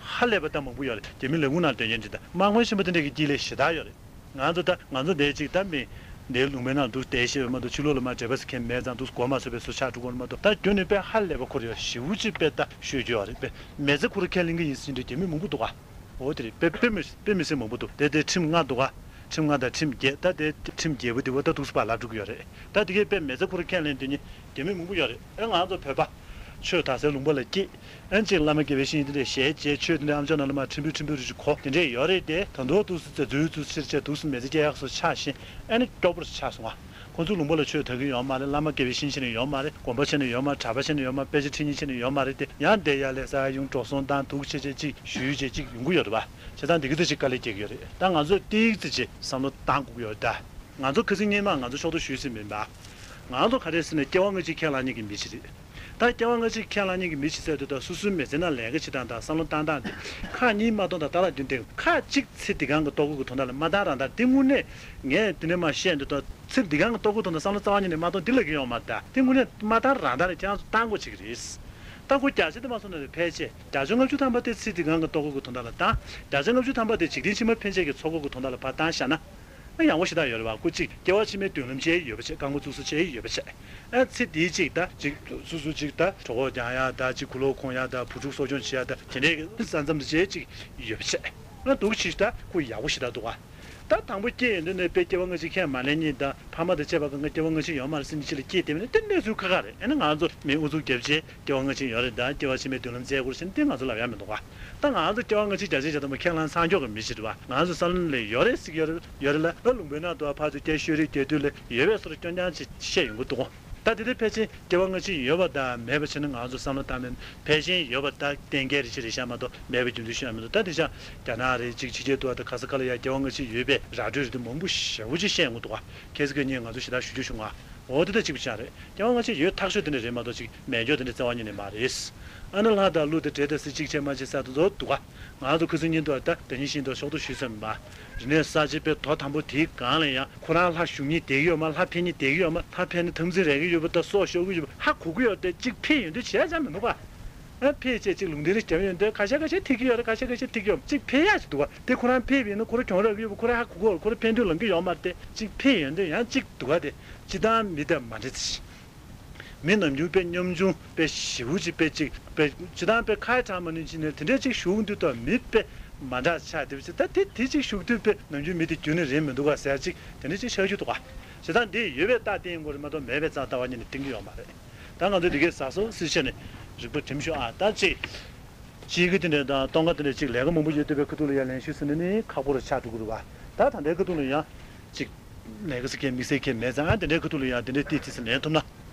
ཧ་ལས་པ་ད་མང་པོ་ཡོད་རེད། རྒྱ་མི་ལས་ཁུངས་ནང་སྡོད་མཁན་ཅིག་ད་དམག་དཔོན་ཆེན་པོ་དེ་འདྲས་ཀྱི་དཀྱིལ་ལས་ཞེ་དྲག་ཡོད་རེད། ང་ཚོ་ད་ང་ཚོ་འདས་ཅིག་ད་མི་འདིའི་ལུང་པའི་ནང་འདུག་བསྡད་ཤེས་པ་མ་གཏོགས་ཕྱི་ལོགས་ལ་མ་འབྲེལ་བ་ཟེར་མཁན་མེད་ཙང་འདུག་གོ་མ་ཚོད་པའི་བཟོ་ཆགས་འགྲོ་གོ་མ་གཏོགས། ད་རྒྱུ་ནི་དཔེ་ཧ་ལས་པ་ཁོ་རེ་ཡོད་ཞེ་པོ་ཅིག་དཔེ་ད་ཤོད་རྒྱུ་ཡོད་རེད། དཔེ་མི་ཚེ་ཁོ་རེ་ཁས་ལེན་གི་ཡིན་ཟེར་འདྲ་རྒྱ་མི་མང་པོ་འདུག་ག་འོ་དེ་རེད། དཔེ་དཔེ་མི་དཔེ་མི་སྲིད་མང་པོ་འདུག་དེ་དེ་ཁྲིམས་ལྔ་འདུག་ག་ཁྲིམས་ལྔ་དང་ཁྲིམས་བརྒྱད། ད་དེ་ཁྲིམས་བརྒྱད་པོ་དེ་བ་ད་འདུག་སེ་ཕར་ལབ་འགྲོ་གི་ཡོད་རེད། ད་དེ་གའི་དཔེ་མི་ཚེ་ཁོ་རེ་ཁས་ལེན་དེ་ནི་རྒྱ་མི་མང་པོ་ཡོད་རེད། ཨེ་ང་ཚོ་བོད་པ་ཆོས་དར་སའི་ལུང་པ་ལ་སྐྱེས། ཨན་ཅིག་བླ་མ་དགེ་བའི་བཤེས་གཉེན་དེ་འདྲས་ཞལ་མཇལ། ཆོས་དེ་འདྲས་ཨ་མཆོག་ནང་ལ་མ་ཁྲིམས་དཔོན་ཁྲིམས་དཔོན་རུ་ཅིག་གོ་དེ་འདྲས་ཡོད་རེད་དེ། ད་དུང་འདུག་སེ་རྫུ་འཕྲུལ་ཚུལ་ཕྱིར་བྱས་འདུག་སེ་མི་ཚེ་སྐྱེལ་ཡག་སོ་ཆགས་ཤིང་ཨ་ནི་སྐྱོ་པོར་ཆགས་སོང་ང་། ཁོང་ཚོའི་ལུང་པ་ལ་ཆོས་དར་གི་ཡོད་མ་རེད། བླ་མ་དགེ་བའི་བཤེས་གཉེན་ཡང་ཡོད་མ་རེད། དགོན་པ་ཆེན་ནས་ཡོད་མ་རེད། གྲྭ་པ་ཆེན་ནས་ཡོད་མ་རེད། དཔེ་ཆ་ཁྲིད་མཁན་ཆེན་ནས་ཡོད་མ་རེད་དེ། ཡང་བསྡད་ཡ་ལས་ས་ཡ་ཡོང་འགྲོ་སོང་བཏང་འདུག་བྱས་བྱས་ཅིག་ཞུས་བྱས་ཅིག་ཡོང་གི་ཡོད་རེད་པ། བྱས་ཙང་འདི་གི་ཚེ་ཅིག་དཀའ་ལས་སྐྱེལ་གི་ཡོད་རེད། ད་ང་ཚོས་ཏིག་ཙི་ཅིག་བསམ་བློ་བཏང་དགོས་ཀྱི་ཡོད་རེད་ད། ང་ཚོ་ཁ་སང་སྔོན་མ་ང་ཚོ་ཕྱོགས་གཏོགས་ཞུས་ཟིན་མིན་པ། ང་ཚོ་ག་རེ་ཟེར་ན་སྐྱེ་བ་སྔ་ཕྱི་ཁས་བླངས་མཁན་གྱི་མི་ཞིག་རེད། ད་སྐྱེ་བ་སྔ་ཕྱི་ཁས་བླངས་མཁན་གྱི་མི་ཞིག་ཟེར་དུས་ད་སོ་སོའི་མི་ཚེ་ནང་ལས་ཀ་བྱེད་སྟངས་དང་བསམ་བློ་བཏང་སྟངས་དེ་ཁག་གཉིས་མ་གཏོགས་དང་ཏག་ཏག་རྒྱུན་ལྡན། ཁག་གཅིག་ཚེ་འདི་གང་གི་ལྟོ་གོས་ཀྱི་དོན་དག་ལ་མ་བཏང་རང་བཏང་། དེ་དངོས་གནས་ངས་དེ་ནས་མ་བཤད་འདུག་ད་ཚེ་འདི་གང་གི་ལྟོ་གོས་དོན་དག་བསམ་བློ་རྩ་བ་ཉིད་ནས་མ་གཏོང་། འདི་ལབ་ཀྱི་ཡོད་མ་རེད་ད། དེ་དངོས་གནས་མ་བཏང་རང་བཏང་རེད། ཁྱེད་རང་ཚོ་བཏང་དགོས་བྱེད་ཀྱི་རེད། ད་ཁོ་བརྒྱ་ཆ་དེ་མ་སོང་ན་རེད། ཕལ་ཆེར་བརྒྱ་ཆ་ལྔ་བཅུ་ཐམ་པ་དེ་ཚེ་འདི་གང་གི་ལྟོ་གོས་ཀྱི་དོན་དག་ལ་བཏང་། བརྒྱ་ཆ་ལྔ་བཅུ་ཐམ་པ་དེ་འཇིག་རྟེན་ཕྱི་མ་ཕན་ཆད་ཀྱི་འཚོ་གོས་ཀྱི་དོན་དག་ལ་ཕར་བཏང་བཞག་ན། ཨ་ཡག་པོ་ཞེ་དྲག་ཡོད་རེད་བ། ཁོ་གཅིག་སྐྱེ་བ་ཕྱི་མའི་མདུན་ལམ་བྱས་ཡོད་པ་བྱས། རྐང་པ་བཙུགས་ས་བྱས་ཡོད་པ་བྱས། ཨ་ཚེ་འདིའི་གཅིག་ད་གཅིག་སོ་སོ་གཅིག་ད་གྲོད་ཁོག་རྒྱག་ཡག་ད་གཅིག་གོས་ལོག་གོན་ཡག་ད་བུ་ཕྲུག་གསོ་སྐྱོང་བྱེད་ཡག་ད་དེ་འདྲའི་ས་མཚམས་དེ་བྱས་གཅིག་ཡོད་པ་བྱས། ཨ་འདུག་གཅིག་ད་ཁོ་ཡག་པོ་ཞེ་དྲག་འདུག་ག་ད་དང་པོ་སྐྱེས་ཡོང་དུས་ནས་དཔེ་སྐྱེ་བ་སྔ་ཕྱི་ཁས་མ་ལེན་མཁན་དང་ཕ་མ་དང་བཅས་པ་གང་ག་སྐྱེ་བ་སྔ་ཕྱི་ཡོད་མ་རེད་ཟེར་མཁན་ཅིག་ལ་སྐྱེས་བསྡད་པ་ནི་དེ་གནས་ཚུལ་ཁག་ཁག་རེད། ཨ་ནི་ང་ཚོ་མི་ཨུ་ཚུགས་རྒྱབ་བྱས་སྐྱེ་བ་སྔ་ཕྱི་ཡོད་རེད་ད། སྐྱེ་བ་ཕྱི་མའི་མདུན་ལམ་བཙལ་དགོས་རེད་ཟེར་ནས་དེ་ང་ཚོ་ལབ་ཡག་མི་འདུག་ག་ད་ང་ཚོ་སྐྱེ་བ་སྔ་ཕྱི་བརྒྱ་ཆ་བརྒྱ་ཐམ་པ་ཁས་བླངས་ཚར་མཁན་གྱི་མི་ཞིག་རེད་བ། ང་ཚོ་བསམ་བློ་ལ་ཡོད་རེད་ཟེར་གྱི་ཡོད་རེད། ཡོད་རེད་ལ་ཨ་ལུང་པའི་ནང་དུ་ཕར་ཚུར་སྐད་ཤོད་རེས་བསྡད་དུས་ལ་ཡོད་པའི་བཟོ་འདྲ་སྐྱོན་རྐྱང་ཅིག་བཤད་ཡོང་གི་འདུག་ག་ད་དེ་དེ་ཕལ་ཆེར་སྐྱེ་བ་སྔ་ཕྱི་ཡོད་པ་དང་མེད་པ་བྱས་ན་ང་ཚོ་བསམ་བློ་བཏང་མེད། ཕལ་ཆེར་ཡོད་པ་ད་གཏན་འཁེལ་རེ་བྱེད་རེ་བཞག་མ་གཏོགས་མེད་པའི་རྒྱུ་མཚན་ཤོད་ཡག་མི་འདུག་ད་དེ་ཆ་རྒྱ་ནག་རེད་ཅིག་ཕྱི་རྒྱལ་དུ་བ་དང་ག་ས་ག་ལ་ཡ་སྐྱེ་བ་སྔ་ཕྱི་ཡོད་པའི་ར་སྤྲོད་རེ་དེ་མང་པོ་ཞེ་པོ་ཅིག་བཤད་ཡོང་གི་འདུག་ག་ཁ་སང་ཁ་ཉིན་ང་ཚོ་ཞེ་དྲག་ཞུ་རྒྱུ་བྱུང་ང་། འོ་དེ་ལྟ་གཅིག་པ་ཆགས་རེད། སྐྱེ་བ་སྔ་ཕྱི་ཡོད་ཐག་ཆོད་དེ་འདྲ་རེད་མ་གཏོགས་ཅིག་མེད་འཇོག་དེ་འདྲ་རྩ་བ་ཉིད་ནས་མ་རེད། ཨ་ནི་ལྷ་དང་ཀླུ་དང་འདྲེ་དང་སྲིན་གཅིག་བྱས་མ་བྱས་ས་དེ་ཚོ་འདུག་ག་ང་ཚོ་ཁ་སང་ཉིན་དུ་ད་ད་ཉིན་བཞིན་དུ་ཕྱོགས་གཏོགས་ཞུས་ཚར་མ། རིག་གནས་གསར་བརྗེ་པའི་དོ་དམ་པོ་དེའི་སྒང་ལ་ཡང་ཁོ་རང་ལྷ་ཞུགས་མཁན་བསྡད་ཀྱི་ཡོད་མ། ལྷ་ཕེབས་མཁན་བསྡད་ཀྱི་ཡོད་མ། ལྷ་ཕེབས་ནས་འཐབ་འཛིང་རེག་གི་ཡོད་པ་དང་སྲོག་ཤོར་གྱི་ཡོད་པ་ཧ་གོ་གི་ཡོད་དེ་གཅིག་ཕེབས་ཡོང་དུས་བྱས་ཡག་མི་འདུག་ག་ཨ་ཕལ་ཆེར་གཅིག་ལུང་བསྟན་རེ་བརྒྱབ་ཡོང་དུས་ཁ་ཤས་ཁ་ཤས་ཐིག་གི་ཡོད་རེད། ཁ་ཤས་ཁ་ཤས་ཐིག་གི་ཡོད། གཅིག་ཕེབས་ཡག་ཅིག་འདུག་ག་དེ་ཁོ་རང་ཕེབས་ཡིན་ན་ཁོ་རང་གྱོང་རག་གི་ཡོད་པ་ཁོ་རང་ཧ་གོ་གི་ཡོད་རེད། ཁོ་རང་ཕན་ཐོགས་ལང་གི་ཡོད་མ་རེད་དེ། གཅིག་ཕེབས་ཡོང་དུས་ཡང་གཅིག་འདུག་ག་དེ་སྤྱིར་བཏང་མི་དང་མ་འདྲ་ཚེ། མི་ནམ་རྒྱུན་དཔེ་ཉམ་ཆུང་དཔེ་ཞེ་པོ་ཅིག་དཔེ་ཅིག་དཔེ་སྤྱིར་བཏང་དཔེ་ཁ་ཡ་གྲགས་མ་ནུས་ཅིག་ནས་དེ་འདྲས་ཅིག་བཞུགས་དུས་ད་མི་དཔེ་མ་འདྲ་ཆགས་བསྡད་པ་ཅིག་ད་དེ་དེ་ཅིག་བཞུགས་དུས་དཔེ་ནམ་རྒྱུན་མི་དེ་རྒྱུན་ནས་རེད་མི་འདུག་ག་ཟེར་ཅིག་དེ་འདྲས་ཅིག་ཆགས་རྒྱུ་འདུག་ག་བྱས་ཙང་འདི་ཡོད་པའི་རྟགས་བསྟན་དགོས་རེད་མ་གཏོགས་མེད་པའི་རྟགས་ལྟ་བ་ཉིད་ནས་བསྟན་གྱི་ཡོད་མ་རེད། ད་ང་ཚོ་འདི་གའི་ཟ་སོ་སི་ཆ་ནས་རིག་པ་སྒྲིམ་ཤོག་ཨ། ད་ཅིག་སྤྱིའི་གི་དེ་འདྲ་དང་སྟོན་ཁ་དེ་འདྲ་ཅིག་ལས་ཀ་མང་པོ་ཡོད་བསྡད་པའི་ཁ་ཐུག་ལ་ཡང་ལན་ཞུ་ཟེར་ན་ནི་ཁག་པོ་རུ་ཆགས་འགྲོ་གི་རེད་བ། ད་ད་ལྟའི་ཁ་ཐུག་ལ་ཡང་ཅིག་ལས་ཀ་ཟེར་མཁན་དམིགས་བསལ་གྱི་མེད་ཙང་། ཨ་དེ་འདྲའི་ཁ་ཐུག་ལ་ཡང་དེ་འདྲའི་ཏིག་ཏིག་ཙམ་ལན་ཐུབ་ན།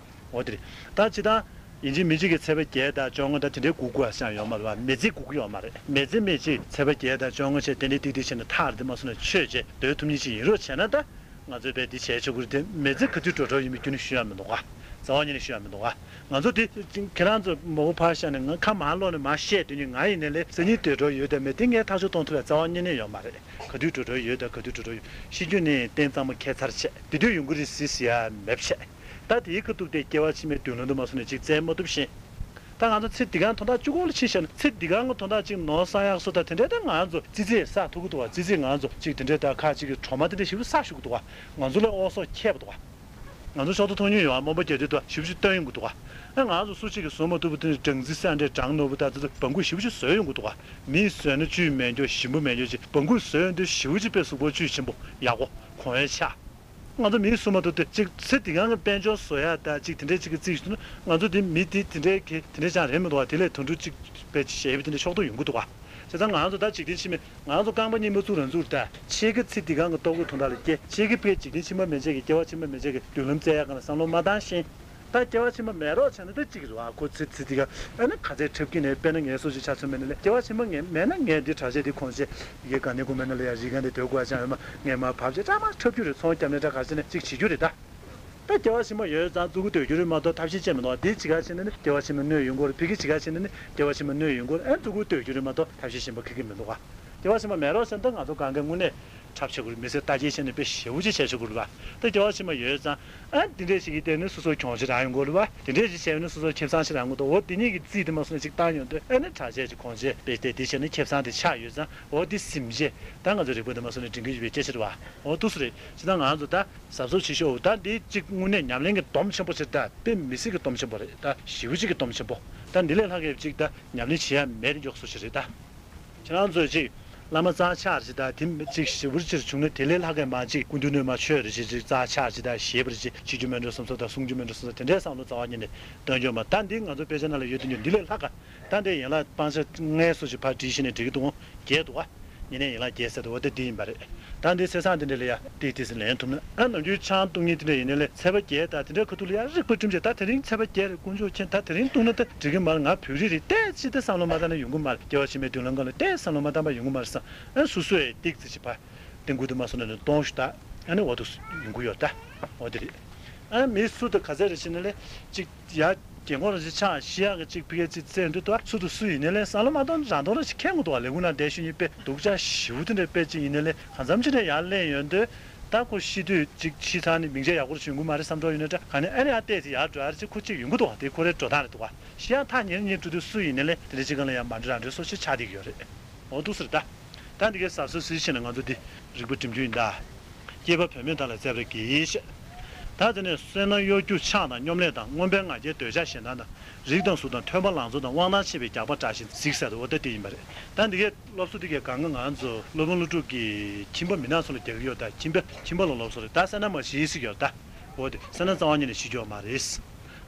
འོ་དེ་རེད། ད་སྤྱིར་བཏང་ཡིན་གཅིག་མིན་གཅིག་གི་ཚེས་པ་བརྒྱད་དང་བཅོ་ལྔ་དང་དེ་འདྲའི་སྒུག་དགོས་ཡ་ཡོད་མ་རེད་བ། མི་ཚེ་སྒུག་གི་ཡོད་མ་རེད། མི་ཚེ་མི་གཅིག་ཚེས་པ་བརྒྱད་དང་བཅོ་ལྔ་བྱས་དེ་འདྲའི་ཏིག་ཏིག་བྱས་ནས་ཐག་རེད་དེ་མ་སོང་ན་ཆོས་བྱས་སྡོད་ཐུབ་མཁན་ཅིག་ཡིན་རོགས་བྱས་ན། ད་ང་ཚོས་དཔེ་འདི་བྱས་ཆོག་གི་རེད་དེ། མི་ཚེ་ག་དུས་འགྲོ་འགྲོ་ཡིན་པའི་རྒྱུ་ནི་ཞུ་ཡ་མི་འདུག་ག་རྩ་བ་ཉིད་ནས་ཞུ་ཡ་མི་འདུག་ག་ང་ཚོ་དེ་ཁྱེད་རང་ཚོ་མ་འོ་ཕར་བཞག་ནས་ང་ཁ་མར་ལོག་ནས་མར་བཤད་དུས་ནི་ང་ཡིན་ནའི་ལས་སང་ཉིན་སྡོད་འགྲོ་ཡོད་དམ་མེད་དེ་ངས་ཐག་གཅོད་གཏོང་ཐུབ་ཡ་རྩ་བ་ཉིད་ནས་ཡོད་མ་རེད། ག་དུས་འགྲོ་འགྲོ་ཡོད་དམ་ག་དུས་འགྲོ་འགྲོ་ཡོད་ཤེས་རྒྱུ་ནི་རྟེན་གཙང་མ་ཁྱད་མཚར་ཆེ། དེ་དུས་ཡོང་གི་རེད་ཟེར་ཟེར་ཡ་མེད་བྱས། ད་དེའི་ཁ་ཐུག་དེ་སྐྱེ་བ་ཕྱི་མའི་མདུན་ལམ་དུ་མ་སོང་ནས་ཅིག་བཙལ་མ་ཐུབ་ཤེས། ད་ང་ཚོ་ཚེ་འདི་གང་དོན་དག་གཅིག་པོ་ལ་ཕྱིན་བཞག་ན། ཚེ་འདི་གང་གི་དོན་དག་ཅིག་ནོར་བསགས་ཡག་བཟོ་ད་དེ་འདྲའི་ད་ང་ཚོ་ཙི་ཙི་བསགས་ཐུབ་ཀྱི་འདུག་བ། ཙི་ཙི་ང་ཚོ་ཅིག་དེ་འདྲའི་ད་ཁ་ཅིག་གི་གྲོ་མ་དེ་འདྲ་ཞིབ་བསགས་ཞུ་གི་འདུག་བ། ང་ཚོ་ལ་ཨོ་སོགས་ཁྱད་པ་འདུག་བ། ང་ཚོ་ཕྱོགས་མཐོ་མཐོང་ཉུང་ཡོད་ཨ། རྨོངས་པ་རྒྱས་དུས་དུ་ཞིབ་ཞིབ་སྟོན་ཡོང་གི་འདུག་ག་ཨ་ང་ཚོ་སུ་གཅིག་གིས་བཟོ་མ་ཐུབ་པ་དེ་ནི་སྦྲང་རྩི་སེ་འདྲའི་སྦྲང་ནོར་བུ་དང་དེ་ཚོ་སྦྲང་ཁུ་ཞིབ་ཞིབ་བཟོས་ཡོང་གི་འདུག་ག་མིས་བཟོས་ན་བཅུད་མེད་འགྱོ་ཞིམ་པོ་མེད་འགྱོ་ཅིག་སྦྲང་ཁུ་བཟོས་ཡོང་དུས་ཞིབ་ཞིབ་པའི་གཟུགས་པོ་བཅུད་ཆེན་པོ་ཡག་པོ་གོང་ཡ་ཆགས། ང་ཚོ་མིས་བཟོ་མ་ཐུབ་དེ་གཅིག་ཚེ་འདི་གང་གི་དཔལ་འབྱོར་བཟོ་ཡ་དང་གཅིག་དེ་འདྲའི་གཅིག་གི་རྩིས་ཞུ་ན་ང་ཚོ་དེ་མི་དེ་དེ་འདྲའི་གི་དེ་འདྲའི་ཅང་རེད་མི་འདུག་ག་དེ་ལས་དོན་གྲུབ་གཅིག་པའི་ཞེས་པའི་དེ་འདྲ་ཕྱོགས་གཏོགས་ཡོང་གི་འདུག་ག་བྱས་ཙང་ང་ཚོ་ད་འཇིག་རྟེན་ཕྱི་མའི་ང་ཚོ་རྐང་པ་གཉིས་མ་བཙུགས་རང་ཚུགས་ད། ཁྱེད་ཀྱི་ཚེ་འདི་གང་གི་ལྟོ་གོས་དོན་དག་ལ་སྐྱེ། ཁྱེད་ཀྱི་དཔེ་འཇིག་རྟེན་ཕྱི་མ་མི་འཇིག་གི་སྐྱེ་བ་ཕྱི་མ་མི་འཇིག་གི་མདུན་ལམ་བཙལ་ཡག་གང་ལ་བསམ་བློ་མ་བཏང་ཤེས། ད་སྐྱེ་བ་ཕྱི་མ་མེད་རོགས་བྱས་ན་ད་གཅིག་རེད་བ། ཁོ་ཚེ་ཚེ་འདི་ག་ཨ་ནི་ག་ཚད་འཁྲབ་ཀྱི་ནས་དཔེར་ན་ངའི་སོ་ཅིག་ཆ་མཚོན་མེད་ན་ལས་སྐྱེ་བ་ཕྱི་མ་ངས་མེད་ན་ངས་འདི་གྲྭ་ཆས་འདི་གོན་ཆས་ཡི་གེ་ག་ནས་གོ་མེད་ན་ལས་ཡ་རི་ག་འདི་སྡོད་དགོས་ཡ་ཅང་ཡོད་མ། ངས་མ་བབས་ཆས་ཀྲག་མ་འཁྲབ་རྒྱུ་རེད། ཚོང་རྒྱབ་ནས་ཀྲག་ག་ཆས་ནས་གཅིག་བྱེད་རྒྱུ་རེད་ད། ད་སྐྱེ་བ་ཕྱི་མ་ཡོད་ཙང་མཛུབ་གུ་གཏོད་རྒྱུ་རེད་མ་གཏོགས་ཐབས་ཤེས་བྱེད་མི་འདུག་འདི་བྱེད་ག་བྱེད་ན་ནི་སྐྱེ་བ་ཕྱི་མ་གནོད་ཡོང་གི་རེད། ཕ་གི་བྱེད་ག་བྱེད་ན་ནི་སྐྱེ་བ་ཕྱི་མ་གནོད་ཡོང་གི་རེད། ཨ་མཛུབ་གུ་གཏོད་རྒྱུ་རེད་མ་གཏོགས་ཐབས་ཤེས་གཞན་པ་ཁེ་གི་མི་འདུག་ག་སྐྱེ་བ་ཕྱི་མ་མེད་རོགས་བྱས་ན་ད་ང་ཚོ་གང་གའི་དངོས་གནས་འཁྲབ་བྱེད་དགོས་རེད། མི་ཚེ་ལྟ་སྐྱེལ་བྱས་ནས་དཔེ་ཞེ་པོ་ཅིག་བྱས་བྱེད་དགོས་རེད་བ། ད་སྐྱེ་བ་ཕྱི་མ་ཡོད་ཙང་ཨ་འདི་འདྲས་ཞིག་གི་སྟེང་ནས་སོ་སོ་གྱོང་ཆེ་རག་ཡོང་གི་རེད་བ། དེ་འདྲས་ཞིག་བྱས་ནས་སོ་སོ་ཁེ་བཟང་ཞིག་རག་གི་འདུག་འོ་དེ་གཉིས་ཀྱི་རྩིས་དེ་མ་སོང་ནས་ཅིག་བཏང་ཡོང་དུས་ཨ་ནི་གྲྭ་ཆས་ཅིག་གོན་ཆས་དཔེ་དེ་དེ་བྱས་ནས་ཁེ་བཟང་དེ་ཆགས་ཡོད་ཙང་འོ་དེ་ཟིན་རྗེས་ད་ང་ཚོ་རིག་པ་དེ་མ་སོང་ནས་འབྲི་གི་ཡོད་པའི་སྐད་ཆ་རེད་བ། འོ་འདུག་སེ་རེད། ཅི་ད་ང་ཚོ་ད། གཟབ་གཟབ་བྱེད་ཤོག་ད་འདི་གཅིག་དངོས་གནས་ཉམས་ལེན་གྱི་སྡོམ་ཆེན་པོ་ཆེ་རེད་ད། དཔེ་མི་སྲིད་ཀྱི་སྡོམ་ཆེན་པོ་རེད་ད། ཞེ་པོ་ཅིག་གི་སྡོམ་ཆེན་པོ། ད་འདི་ལས་ལྷག་གི་གཅིག་ད་ཉམས་ལེན་བྱེད་ཡ་མེད་མགྱོགས་སུ་ཞིག་རེད་ད། ཁྱེད་རང་ཚོས་གཅིག་བླ་མ་རྩ་ཆག་རེད་ད། དེ་གཅིག་ཞེ་པོ་ཅིག་བྱུང་ན་དེ་ལས་ལྷག་གི་མ་གཅིག་ཀུན་འདུས་སྣོན་མ་ཆོས་རེད་ཅིག་གཅིག་རྩ་ཆག་རེད་ད། ཞེས་པ་རེད་ཅིག་བྱེད་རྒྱུ་མེད་འགྲོ་བསམ་ཚོ་ད་གསུང་རྒྱུ་མེད་འགྲོ་བསམ་ཚོ་དེ་འདྲའི་བསམ་བློ་རྩ་བ་ཉིད་ནས་གཏོང་རྒྱུ་མ། ད་འདི་ང་ཚོ་དཔེ་ཆ་ནང་ལ་ཡོད་དུས་འདི་ལས་ལྷག་ག་ད་འདི་ཡན་ལག་སྤང་བྱ་ལྔའི་སོ་ཞིག་ཕར་བྲིས་ཤིག་ནས་འགྲིག་གི་འདུག་བརྒྱད་འདུག་ག་ཉེ་གནས་ཡན་ལག་བརྒྱད་ཟེར་དུས་འོ་དེ་འདི་ཡིན་པ་རེད། ད་འདི་ཚེས་བཟང་དེ་འདྲ་ལ་ཡ་ཏིག་ཏིག་ཟེར་ལེན་ཐུབ་ན་ཨ་ནམ་རྒྱུན་ཆང་བཏུང་མཁན་དེ་འདྲ་ཡིན་ནའི་ལས་ཚེས་པ་བརྒྱད་དང་དེ་འདྲའི་ཁ་ཐུག་ལ་ཡ་རིག་པ་བསྒྲིམས་བྱས་ད་དེ་རིང་ཚེས་པ་བརྒྱད་རེད་དཀོན་མཆོག་མཁྱེན། ད་དེ་རིང་བཏུང་ན་ད་འགྲིག་གི་མ་རེད། ང་བོད་རིགས་རེད་ཏོག་ཙམ་ད་བསམ་བློ་མ་བཏང་ན་ཡོང་གི་མ་རེད། སྐྱེ་བ་ཕྱི་མའི་མདུན་ལམ་སྒང་ལ་ཏོག་ཙམ་བསམ་བློ་མ་བཏང་པ་ཡོང་གི་མ་རེད་བསམ། ཨ་སོ་སོས་ཏིག་ཙམ་ཞིག་ཕར་ཏིང་ཁུ་དུ་མ་སོང་ན་ནི་གཏོང་ཞུ་ད། ཨ་ནི་འོ་དུ་ཡོང་གི་ཡོད་ད། འོ་དེ་རེད། ཨ་མི་སུ་དང་ག་ཚད་རེད་ཟེར་ན་ལས་གཅིག་ཡ། རྒན་གོག་རང་ཅིག་ཆགས་ཤི་ཡག་གི་གཅིག་ཕི་གའི་ཅིག་བཙལ་འདོད་དོ། སུ་དང་སུ་ཡིན་ནའི་ལས་བསམ་བློ་མ་གཏོང་རང་གཏོང་རང་ཅིག་ཁེངས་དགོས་དོ། ལས་ཁུངས་ནང་བསྡད་ཤི་ཉིན་དཔེ་སྡུག་ཅག་ཞེ་པོ་དེ་འདྲ་དཔེ་ཅིག་ཡིན་ནའི་ལས་གང་འཚམ་ཅིག་ནས་ཡར་གླེང་ཡོང་དུས་ད་ཁོ་ཤི་དུས་ཅིག་ཤི་ཚར་ནས་མིང་ཆད་ཡག་པོ་ཞིག་ཡོང་གི་མ་རེད་བསམ་གྲོགས་ཡོད་ནའི་འདྲ། ག་ནས་ཨ་ནི་ཨ་བལྟས་ཚེ་ཡར་འགྲོ་ཡ་རེད་ཅིག་ཁོ་ཅིག་ཡོང་གི་འདུག་དེ་ཁོ་རའི་འགྲོ་སྟངས་རེད་འདུག་ཤི་ཡག་ཐག་ཉེ་རུ་ཉེ་རུ་འགྲོ་དུས་སུ་ཡིན་ནའི་ལས་དེ་འདྲ་ཅིག་སྒང་ལ་ཡང་མ་འགྲོ་རང་འགྲོའི་སོ་ཞིག་ཆགས་བསྡད་ཀྱི་ཡོད་རེད། འོ་འདུག་ཟེར་ད། ད་འདི་གའི་གཟབ་གཟབ་སིལ་ཕྱིན་ནས་ང་ཚོ་འདི་རིག་པ་སྒྲིམ་རྒྱུ་ཡིན་ད། སྐྱེས་པ་བུད་མེད་དག་ལ་བརྩེ་བར་གྱིས་ཤིག་ད་དེ་ནས་བསོད་ནམས་གཡོ་སྒྱུ་ཆགས་དང་སྙོམ་ལས་དང་། མངོན་པའི་ང་རྒྱལ་འདོད་ཆགས་ཞེ་སྡང་དང་། རིགས་དང་གཟུགས་དང་མཐུན་པ་ལང་ཚོ་དང་། དབང་ཐང་ཆེ་བའི་རྒྱགས་པ་དྲག་ཞིང་གཟིགས་ཟེར་དུ་འོ་ད་དེ་ཡིན་པ་རེད། ད་འདི་གའི་སློབ་གསོ་འདི་གའི་སྒང་ག་ང་ཚོ་སློབ་དཔོན་ཀླུ་སྒྲུབ་ཀྱིས་ཁྱིམ་པ་མི་ནག་ཚོ་ལ་རྒྱག་གི་ཡོད་ད། ཁྱིམ་པ་ཁྱིམ་པ་ལ་སློབ་གསོ་རེད་ད། བསོད་ནམས་མ་ཤི་ཟེར་གྱི་ཡོད་ད། འོ་དེ་བསོད་ནམས་རྩ་བ་ཉིད་ནས་ཤི་རྒྱུ་ཡོད་མ་རེད།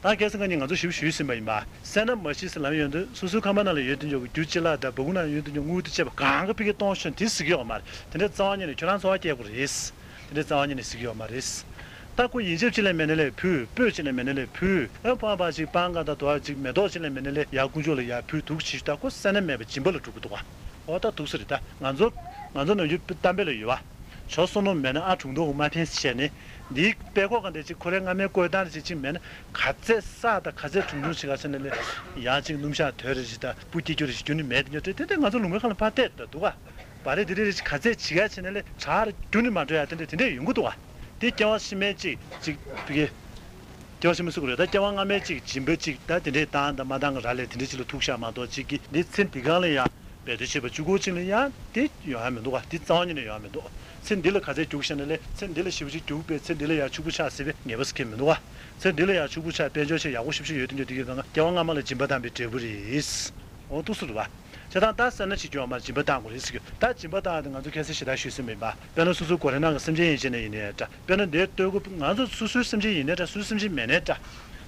ད་ཁ་སང་ཁ་ཉིན་ང་ཚོ་ཞིབ་ཞུས་ཟིན་པ་ཡིན་པ། བསོད་ནམས་མ་ཤི་ཟེར་ལབ་ཡོང་དུས་སོ་སོའི་ཁང་པ་ནང་ལ་ཡོད་དུས་འཇོག་གི་རྒྱུ་ཅི་ལ་དང་སྦུག་ནང་ཡོད་དུས་འཇོག་དངུལ་དུ་བཅད་པ་གང་ག་ཕི་གི་གཏོང་ཤོན་དེ་ཟིག་ཡོད་མ་རེད། དེ་འདྲའི་རྩ་བ་ཉིད་ནས་ཁྱོད་རང་འཚོ་བ་སྐྱེལ་དགོས་རེད། དེ་འདྲའི་རྩ་བ་ཉིད་ནས་ཟིག་ཡོད་མ་རེད། ད་ཁོ་ཡིན་ཆབས་ཅི་ལས་མེད་ན་ལས་ཕུལ། སྤོས་ཅི་ལས་མེད་ན་ལས་ཕུལ། ཨ་ཕོ་བ་ཅིག་སྤང་ག་དང་དོ་བ་ཅིག་མེ་ཏོག་ཅི་ལས་མེད་ན་ལས་ཡར་དཀོན་མཆོག་ལ་ཡར་ཕུལ་འདུག་ཅིག་ད་ཁོ་བསོད་ནམས་མེད་པ་སྦྱིན་པ་ལ་འགྲོ་གི་འདུག་ག་འོ་ད་འདུག་ས་རེད་ད། ང་ཚོ་ང་ཚོ་ནམ་རྒྱུན་གཏམ་དཔེ་ལ་ཡོད་པ། ཇོ་བསོད་ནམས་མེད་ན་ཨ་དྲུང་དོ་མ་ཕན་ཟེར་བྱས་ནས། འདིའི་དཔེ་ཁོག་ག་འདི་ཅིག་ཁོ་རའི་སྔ་མའི་བཀོད་སྟངས་རེ་ཅིག་ཅིག་མེད་ན་ག་ཚད་བསགས་དང་ག་ཚད་དྲུང་དྲུང་ཅིག་ག་ཚད་ནས་ལས་ཡང་ཅིག་སྣུམ་ཞག་དོད་རེ་ཅིག་དང་སྤུ་སྐྱེ་རྒྱུ་རེ་ཅིག་རྒྱུ་ནི་མེད་དེ་འདྲ་དེ་དེ་ང་ཚོ་ལུང་པའི་ཁ་ལ་ཕར་བལྟས་ད་འདུག་ག་བ་རེ་དེ་རེ་རེ་ཅིག་ག་ཚད་ཅིག་ག་ཚད་ནས་ལས་བྲག་རེ་རྒྱུ་ནི་མ་འགྲོ་ཡ་དེ་འདྲ་དེ་འདྲ་ཡོང་གི་འདུག་ག་དེ་སྐྱེ་བ་ཕྱི་མའི་ཅིག་ཅིག་བི་གེ་སྐྱེ་བ་ཕྱི་མ་སུ་གུ་རེད་ད། སྐྱེ་བ་སྔ་མའི་ཅིག་སྦྱིན་པ་ཅིག་ད་དེ་འདྲའི་བཏང་དང་མ་བཏང་གི་ར་ལས་དེ་འདྲའི་ཅིག་ལ་ཐུག་ཤག་མ་གཏོགས་ཅིག་གི་འདི་ཚེ་འདི་གང་ལ་ཡང་། འབད་རྩོལ་བྱེད་པ་གཅིག་པོ་གཅིག་ལ་ཡང་དེ་ཡོང་ཡ་མི་འདུག་ག་དེ་རྩ་བ་ཉིད་ནས་ཡོང་ཡ་མི་འདུག་ཚེ་འདི་ལ་ག་ཚད་རྒྱུགས་ཤེས་ན་ལས་ཚེ་འདི་ལ་ཞེ་པོ་ཅིག་རྒྱུགས་པས་ཚེ་འདི་ལ་ཡང་ཕྱུག་པོ་ཆགས་སྲིད་པའི་ངེས་པ་ཟེར་མཁན་མི་འདུག་ག་ཚེ་འདི་ལ་ཡང་ཕྱུག་པོ་ཆགས་དཔལ་འབྱོར་ཆེ་ཡག་པོ་ཞེ་པོ་ཅིག་ཡོད་དུས་འདི་གའི་སྒང་ག་སྐྱེ་བ་སྔ་མ་ལ་སྦྱིན་པ་བཏང་བའི་འབྲས་བུ་རེད། འོ་འདུག་སེ་རེད་བ། བྱས་ཙང་ད་བསོད་ནམས་ཤིག་སྦྱོང་བར་སྦྱིན་པ་བཏང་དགོས་རེད་ཟེར་གྱི། ད་སྦྱིན་པ་བཏང་ཡ་དེ་ང་ཚོ་ཁ་སང་ཞེ་དྲག་ཞུས་ཟིན་པ་ཡིན་པ། དཔེར་ན་སོ་སོའི་སྒོ་རའི་ནང་གི་སེམས་ཅན་ཡན་ཆད་ནས་ཡིན་ནའི་འདྲ། དཔེར་ན་འདིའི་ལྟོས་གོས་ང་ཚོ་སོ་སོའི་སེམས་ཅན་ཡིན་ནའི་འདྲ་སོ་སོའི་སེམས་ཅན་མིན་ནའི་འདྲ།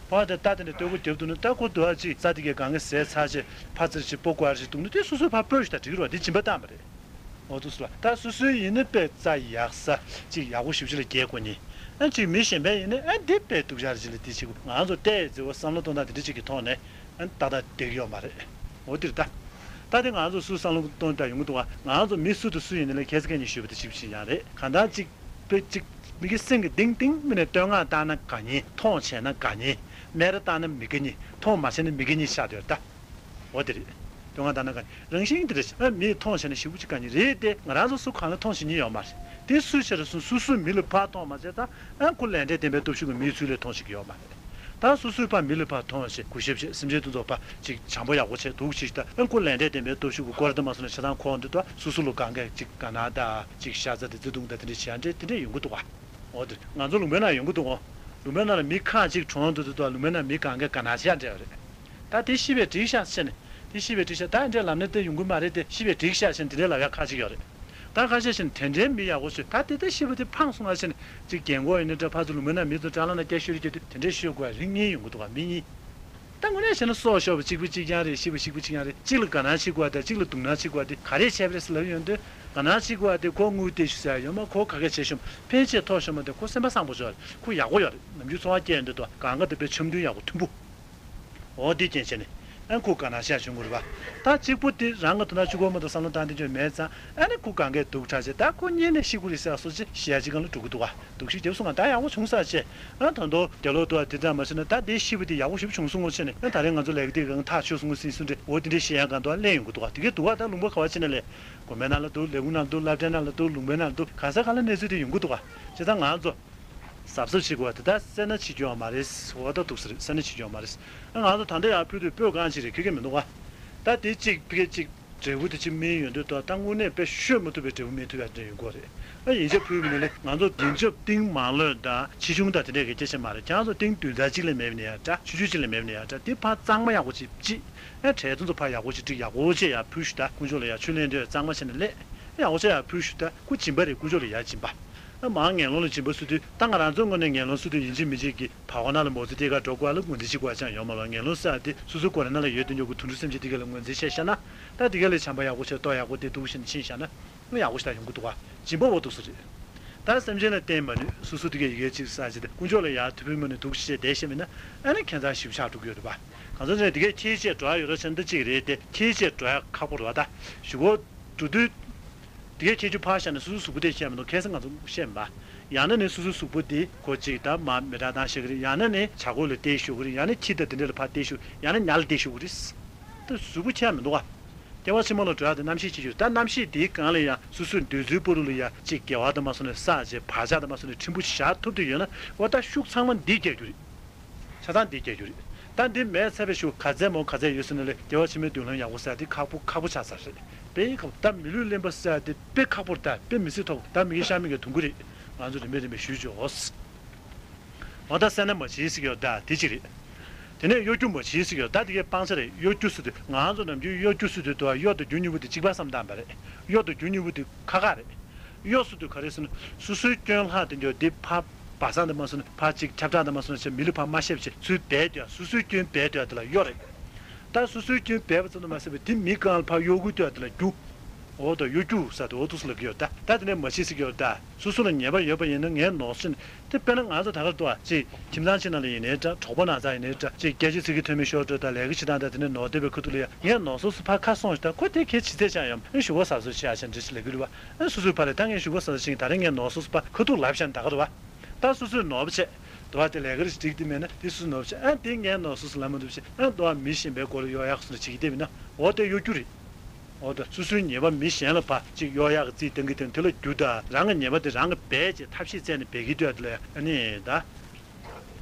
ཕར་དེ་ལྟ་དེ་ནས་ལྟོས་གོས་རྒྱབ་འདུག་ན་ད་ཁོ་འདུག་ཨ་ཅིག་རྩ་དེ་གའི་སྒང་ག་ཟས་ཚར་བྱས་ཕར་ཙིར་ཅིག་སྤོ་དགོས་ཨ་ཅིག་འདུག་ན་དེ་སོ་སོའི་ཕར་སྤོས་ཤིག་ད་འགྲིག་གི་རེད་བ། དེ་སྦྱིན་པ་བཏང་བ་རེད། འོ་འདུག་སེ་རེད་བ། ད་སོ་སོའི་ཡིན་ན་དཔེ་རྩ་ཡག་ས་ཅིག་ཡག་པོ་ཞེ་པོ་ཅིག་ལ་རྒྱག་དགོས་ནི། ཨ་ཅིག་མི་གཞན་པ་ཡིན་ན་ཨ་འདི་དཔེ་སྡུག་ཅག་རེ་ཅིག་ལ་དེ་བྱེད་དགོས། ང་ཚོ་ལྟས་ཡི་བརྩེ་བ་བསམ་བློ་གཏོང་སྟངས་དེ་འདྲ་ཅིག་གི་ཐོག་ནས། ཨ་ནི་ཏག་ཏག་བསྡད་ཀྱི་ཡོད་མ་རེད། འོ་འདིར་ད། ད་དེ་ང་ཚོ་སུ་བསམ་བློ་གཏོང་ད་ཡོང་གི་འདུག་བ། ང་ཚོ་མི་སུ་དང་སུ་ཡིན་ནའི་ཁ་སང་ཁ་ཉིན་ཞུས་པ་དེ་ཞིབ་ཞིབ་ཡང་རེད། གང་ལྟར་གཅིག་དཔེ་གཅིག་མི་གི་སེམས་ཀྱི་གཏིང་གཏིང་མི་ནས་བསྟོད་བསྔགས་བཏང་ན་དགའ་ཉེ། མཐོང་བྱས་ན་དགའ་ཉེ། སྨད་ར་བཏང་ན་མི་དགའ་ཉེས། མཐོང་མ་བྱས་ན་མི་དགའ་ཉེས་ཆགས་བསྡད་ཡོད་རེད་ད། འོ་དེ་རེད། སྟོད་ང་ད་ན་ག་རང་བཞིན་དེ་རེད། ཨ་མིས་མཐོང་བྱས་ན་ཞེ་པོ་ཅིག་དགའ་ཉེས་རེད་དེ། ང་རང་ཚོ་སུ་གང་ལ་མཐོང་བྱེད་ཉེས་ཡོད་མ་རེད། དེ་སུས་བྱས་རེད་སོང་། སོ་སོས་མི་ལ་ཕར་མཐོང་མ་བྱས་ཙང་། ཨ་ཁོ་ལས་འབྲས་ལྡན་པའི་སྟོབས་ཤུགས་ཀྱིས་མིའི་ཚུལ་ལས་མཐོང་ཤེས་ཀྱི་ཡོད་མ་རེད། ད་སོ་སོས་ཕར་མི་ལ་ཕར་མཐོང་བྱས། གུས་ཞབས་བྱས། སེམས་ཅན་དེ་ཚོ་ཕར་ཅིག་བྱམས་པོ་ཡག་པོ་བྱས་འདུག་ཅིག་ད་ཨ་ཁོ་ལས་འབྲས་ལྡན་པའི་སྟོབས་ཤུགས་ཀྱིས་སྐོར་དེ་མ་སོང་ནས་ཆ་ཚང་ཁོང་དེ་དུ་སོ་སོ་ལ་གང་གས་ཅིག་དགའ་སྣང་དང་། ཅིག་ཤ་ཚ་དང་བརྩེ་དུང་དང་དེ་འདྲས་བྱེད་ཡ་འདྲས་དེ་འདྲས་ཡོང་གི་འདུག་ག་འོ་དེ་ང་ཚོ་ལུང་པའི་ནང་ཡོང་གི་འདུག་ག་ལུང་པའི་ནང་ལ་མི་ཁ་ཅིག་གྲོངས་འདུག་དུས་དུ་ལུང་པའི་ནང་མི་གང་གས་དགའ་སྣང་བྱེད་ཡ་འདྲས་ཡོད་རེད། ད་དེ་ཤི་བས་འགྲིག་ཤག་ཟེར་ནས། དེ་ཤི་བས་འགྲིག་ཤག་ད་འདྲས་ལབ་ན་དེ་ཡོང་གི་མ་རེད་དེ། ཤི་བས་འགྲིག་ཤག་ཟེར་ནས་དེ་འདྲས་ལབ་ཡ་ཁ་ཅིག་ཡོད་རེད། ད་ཁ་ཤས་ཤིག་ནི་དེ་འདྲའི་མི་ཡག་པོ་ཞིག་ད་དེ་ལྟར་ཤི་བ་དེ་ཕངས་སོང་ང་ཟེར་ནས། ཅིག་རྒན་གོག་ཡིན་ན་འདྲ། ཕར་ཚུར་ལུང་པའི་ནང་མི་ཚོ་དྲ་ལམ་ན་སྐད་ཤོད་རེ་རྒྱག་དུས་དེ་འདྲའི་ཤོད་དགོས་པ་རིགས་གཉིས་ཡོང་གི་འདུག་ག་མི་གཉིས། ད་དངོས་གནས་བྱས་ན་སྲོག་ཤོར་བ་གཅིག་པུ་གཅིག་རྐྱང་རེད། ཤི་བ་གཅིག་པུ་གཅིག་རྐྱང་རེད། གཅིག་ལ་དགའ་སྣང་བྱེད་དགོས་པ་དང་། གཅིག་ལ་སྡུག་སྣང་བྱེད་དགོས་པ་དེ་ག་རེ་བྱས་པ་རེད་ཟེར་ལབ་ཡོང་དུས། དགའ་སྣང་བྱེད་དགོས་པ་དེ་ཁོ་དངུལ་སྟེར་ཤོག་ཟེར་ཡ་ཡོད་མ། ཁོ་ག་གེ་བྱེད་ཤོག་མ། ཕན་ཆད་ཐོགས་ཤོག་མ་དེ་ཁོ་སེམས་པ་བཟང་པོ་ཤོག་རེད། ཁོ་ཡག་པོ་ཡོད་རེད། ནམ་རྒྱུན་འཚོ་བ་སྐྱེལ་ཡོང་དུས་དུ་གང་ག་དེ་དཔེ་འཆམ་མཐུན་ཡག་པོ་མཐུན་པོ། འོ་དེ་རྐྱེན་བྱས་ནས་ཨ་ཁོ་དགའ་སྣང་བྱས་བྱུང་དགོས་རེད་པ། ད་གཅིག་པུ་དེ་རང་གི་དོ་སྣང་བྱེད་དགོས་མ་གཏོགས་བསམ་བློ་བཏང་དེ་འཇོན་མེད་ཙང་། ཨ་ནི་ཁོ་གང་གས་སྡུག་དྲགས་བྱས། ད་ཁོ་གཉིད་ནས་ཤི་དགོས་རེད་ཟེར་སོགས་ཅིག་བཤད་ཡ་ཅིག་སྒང་ལ་འགྲོ་གི་འདུག་ག་སྡུག་ཤོས་རྒྱབ་སོང་ང་། ད་ཡག་པོ་བྱུང་ས་བྱས། ཨ་ད་དུང་དེ་ལོ་དུ་དེ་འདྲ་མ་བྱས་ན། ད་དེ་ཤི་བ་དེ་ཡག་པོ་ཞེ་པོ་བྱུང་སོང་ངོ་ཟེར་ནས། ཨ་ད་རེས་ང་ཚོ་ལས་ཀ་དེ་སྒང་ཐག་ཆོད་སོང་ངོ་ཟེར་སོང་འདྲ། འོ་དེ་འདྲ་བཤད་ཡ་སྒང་དུ་ཨ་གླེང་ཡོང་གི་འདུག་ག་དེ་གས་ད་ལུང་པ་ག་པར་ཕྱིན་ན་ལས། དགོན་པའི་ནང་ལ་འདུག་ལས་ཁུངས་ནང་ལ་འདུག་སློབ་གྲྭའི་ནང་ལ་འདུག་ལུང་པའི་ནང་ལ་འདུག་གང་ས་གང་ལ་གནས་ཚུལ་དེ་ཡོང་གི་འདུག་ག་བྱས་ཙང་ང་ཚོ་གཟབ་གཟབ་བྱེད་དགོས་པ་དེ་ད་སེར་སྣ་བྱེད་རྒྱུ་ཡོད་མ་རེད། འོ་ད་འདུག་ས་རེད། སེར་སྣ་བྱེད་རྒྱུ་ཡོད་མ་རེད། ཨ་ང་ཚོ་ད་ལྟ་ཡར་ཕུལ་དུས་སྤོས་གང་ཞིག་རེད། ཁྱོད་ཀྱིས་མི་འདུག་ག་ད་དེ་གཅིག་ཕ་གི་གཅིག་འབྲས་བུ་དེ་ཅིག་སྨིན་ཡོང་དུས་དུ། ད་དངོས་གནས་དཔེ་ཤོད་མ་ཐུབ་པའི་འབྲས་བུ་སྨིན་ཐུབ་ཡ་དེ་འདྲ་ཡོང་གི་རེད། ཨ་ཡིན་ཕྱིར་ཕུལ་བ་ཡིན་ན་ལས། ང་ཚོ་ཡིན་ཕྱིར་ཏིང་མང་ལོས་དང་ཆེ་ཆུང་དང་དེ་འདྲས་ཀྱི་སྐད་ཆ་མ་རེད། ཁྱེད་རང་ཚོ་ཏིང་བདུན་ཚར་གཅིག་ལས་མེད་པ་ཡིན་ན་ཡང་འདྲ། ཆུང་ཆུང་གཅིག་ལས་མེད་པ་ཡིན་ན་ཡང་འདྲ། དེ་ཕར་གཙང་མ་ཡག་པོ་ཅིག་བྱེད། ཨ་གྲལ་དེ་ཚོ་ཕར་ཡག་པོ་ཅིག་བསྒྲིགས། ཡག་པོ་བྱས་ཡར་ཕུལ་ཤོག་ད་དཀོན་མཆོག་ལ་ཡར་ཆུ་ལེན་དུས་གཙང་མ་བྱས་ནས་ལས། ཡག་པོ་བྱས་ཡར་ཕུལ་ཤོག་ད་ཁོ་སྦྱིན་པ་རེད། དཀོན་མཆོག་ལ་ཡར་སྦྱིན་པ། ཨ་མར་ངན་སློང་ལ་སྦྱིན་པ་ཟེར་དུས། ད་ང་རང་ཚོའི་ངོས་ནས་ངན་སློང་ཟེར་དུས་ཡིན་གཅིག་མིན་གཅིག་གི་བར་སྐོར་ནང་ལ་མོ་ཙི་སྟེར་ག་འགྲོ་དགོས་པ་ལ་ངོས་འཛིན་བྱེད་དགོས་པ་ཅང་ཡོད་མ་རེད། ངན་སློང་ཟེར་ཡ་དེ་སོ་སོའི་སྒོ་ར་ནང་ལ་ཡོད་དེ་འཇོག་གི་དུད་འགྲོ་སེམས་ཅན་དེ་ག་ལ་ངོས་འཛིན་བྱས་བཞག་ན། ད་དེ་ག་ལ་བྱམས་པ་ཡག་པོ་བྱས། ལྟོ་ཡག་པོ་དེ་འདུག་བྱས་ནས་ཕྱིན་བཞག་ན། ཨ་ཡག་པོ་ཞེ་དྲག་ཡོང་གི་འདུག་ག་སྦྱིན་པ་འོ་འདུག་ས་རེད། ད་སེམས་ཅན་ལ་བརྟེན་མ་ནུས། སོ་སོ་དེ་གས་ཡི་གེ་གཅིག་བསགས་བྱས་ཏེ་དཀོན་མཆོག་ལ་ཡར་ཐུགས་ཕན་མ་ནུས་འདུག་བྱས་བསྡད་བཞག་པ་ཡིན་ན། ཨ་ནི་ཁྱད་མཚར་ཞེ་པོ་ཆགས་འགྲོ་གི་ཡོད་རེད་པ། གང་ཟག་ཅིག་ནས་དེ་གས་ཁྱེད་ཆེད་འགྲོ་ཡ་ཡོད་ར་ཆེ་ན་ད་གཅིག་རེད་དེ། ཁྱེད་ཆེད་འགྲོ་ཡ་ཁག་པོ་རེད་པ། ད་གཞུག་གུ་འགྲོ་དུས་དེ་གས་ཁྱེད་ཆུ་ཕར་བཞག་ནས་སོ་སོའི་གཟུགས་པོ་དེ་བཤད་མི་འདུག་ཁ་སང་ང་ཚོ་བཤད་མ། ཡང་ན་ནི་སོ་སོའི་གཟུགས་པོ་དེ་ཁོ་གཅིག་ད་མར་མེ་སྲེག་བཏང་བཞག་གི་རེད། ཡང་ན་ནི་བྱ་རྒོད་ལ་གཏད་བཞག་གི་རེད། ཡང་ན་ཁྱི་དང་དེ་འདྲ་ལ་ཕར་གཏད་བཞག་ཡང་ན་ཉ་ལ་གཏད་བཞག་གི་རེད། ད་གཟུགས་པོ་ཁྱད་མི་འདུག་ག་སྐྱེ་བ་ཕྱི་མ་ལ་འགྲོ་ཡག་དེ་རྣམ་ཤེས་ཀྱི་རྒྱུ། ད་རྣམ་ཤེས་དེའི་སྒང་ལ་ཡང་སོ་སོའི་འདོད་ཚུལ་པོ་རུ་ལ་ཡང་གཅིག་དགེ་བ་དང་མ་སོང་ནས་བསགས་བྱས། བག་ཆགས་དང་མ་སོང་ནས་ཕྲན་བུ་བཞག་ཐུབ་བསྡད་ཡོད་ན། འོ་ད་ཤུགས་ཚང་མ་འདིས་རྒྱག་རྒྱུ་རེད། ཆ་ཚང་འདིས་རྒྱག་རྒྱུ་རེད། ད་འདི་མེད་ཚར་བའི་གཞུག་ག་ཚད་མོ་ག་ཚད་ཡོད་ཟེར་ན་ལས། སྐྱེ་བ་ཕྱི་མའི་མདུན་ལམ་ཡག་པོ་ཟེར་ཡ་དེ་ཁག་པོ་ཁག་པོ་ཆགས་ཚར་རེད། དཔེ་ཁག་པོ། ད་མི་ལུས་ལེན་པ་ཟེར་ཡ་དེ་དཔེ་ཁག་པོ་རེད། ད་དཔེ་མི་སྲིད་ཐོག་ད་མི་དགེ་བཤགས་མི་དགེ་འཐུང་གི་རེད། ང་ཚོ་རིམ་པས་རིམ་པས་ཞུས་ཆོག་འོ་ད་སེར་སྣ་མ་བྱེད་ཟེར་གྱི་ཡོད། ད་དེ་གཅིག་རེད། དེ་ནས་གཡོ་སྒྱུ་མ་བྱེད་ཟེར་གྱི་ཡོད། ད་དེ་གའི་སྤང་བྱ་རེད། གཡོ་སྒྱུ་ཟེར་དུས་ང་ཚོ་ནམ་རྒྱུན་གཡོ་སྒྱུ་ཟེར་དུས་དུ་གཡོ་དང་སྒྱུ་གཉིས་པོ་དེ་གཅིག་པ་བསམ་བཏང་བ་རེད། གཡོ་དང་སྒྱུ་གཉིས་པོ་དེ་ཁག་ཁག་རེད། གཡོ་ཟེར་དུས་ག་རེ་ཟེར་ན། སོ་སོའི་སྐྱོན་ལྷག་དེ་འཇོག་དེ་ཕར་སྦ་གསང་དུ་མ་སོང་ན། ཕར་གཅིག་ཁྱབ་བསྒྲགས་དུ་མ་སོང་ན་བྱས། མི་ལ་ཕར་མ་བཤད་བྱས་ཚུར་སྦས་སྡོད་ཡ། སོ་སོའི་སྐྱོན་སྦས་སྡོད་ཡ་དེ་ལ་གཡོ་རེད། ད་སོ་སོའི་སྐྱོན་སྦས་པ་ཙམ་དུ་མ་ཟད་པའི་དེ་མི་སྒང་ལ་ཕར་གཡོ་སྒྱུ་སྡོད་ཡ་དེ་ལ་སྒྱུ། འོ་ད་གཡོ་སྒྱུ་ཟེར་དེ་འོ་འདུག་སེ་ལབ་ཀྱི་ཡོད། ད་ད་དེ་ནས་མ་བྱེད་ཟེར་གྱི་ཡོད། ད་སོ་སོ་ལ་ཉེས་པ་ཡོད་པ་ཡིན་ན་ངས་ནོར་སོང་ནས། དེ་དཔེར་ན་ང་ཚོ་ད་ག་རེ་འདུག་ག་ཅིག་ཁྱིམ་ཚང་གཅིག་ནང་ལ་ཡིན་ནའི་འདྲ། གྲོགས་པོ་ནང་ཚང་ཡིན་ནའི་འདྲ། ཅིག་སྐད་ཆ་ཚིག་གི་མཐུན་མི་ཤོར་འགྲོ་དང་། ལས་ཀ་བྱེད་སྟངས་དང་དེ་ནས་ནོར་བསྡད་པའི་ཁ་ཐུག་ལ་ཡ་ངས་ནོར་སོང་ཟེར་ཕར་ཁ་སྲུང་ཞིག་དང་། ཁོ་དེ་གལ་ཆེ་ཚད་ཅང་ཡོད་མ་རེད། ཞུ་བ་ཟ་སོ་ཆེ་ཡ་ཆེ་འདྲ་ཞིག་ལབ་ཀྱི་རེད་པ། ཨ་སོ་སོའི་ཕར་ལ་ད་ངས་ཞུ་བ་ཟ་སོ་ཞིག་ད་རེས་ངས་ནོར་སོང་ཟེར་ཕར་ཁ་ཐུག་ལབ་བཞག་ནས་ད་ག་རེད་པ། ད་སོ་སོས་ནོར་བ་བྱས། དུ་བ་དེ་ལས་ཀ་རེ་ཞིག་འགྲིག་དེ་མེད་ན་དེ་སོ་སོས་ནོར་བ་བྱས། ཨ་དེ་ངས་ནོར་སོང་ཟེར་ལབ་མ་ཐུབ་བྱས། ཨ་དུ་བ་མི་གཞན་པའི་སྐོར་ལ་གཡོ་ཡག་སོང་ཟེར་བྱེད་ཀྱི་བསྡད་པ་ཡིན་ན། འོ་དེ་གཡོ་སྒྱུ་རེད། འོ་ད་སོ་སོའི་ཉེས་པ་མི་གཞན་ལ་ཕར་ཅིག་གཡོ་ཡག་གི་རྩིས་བཏང་གི་དེ་དེ་ལ་རྒྱུ་དང་། རང་གི་ཉེས་པ་དེ་རང་གིས་སྦས་བྱས་ཐབས་ཤེས་བཙལ་ནས་འབད་ཀྱི་སྡོད་ཡ་དེ་ལ་ཨ་ནི་ད་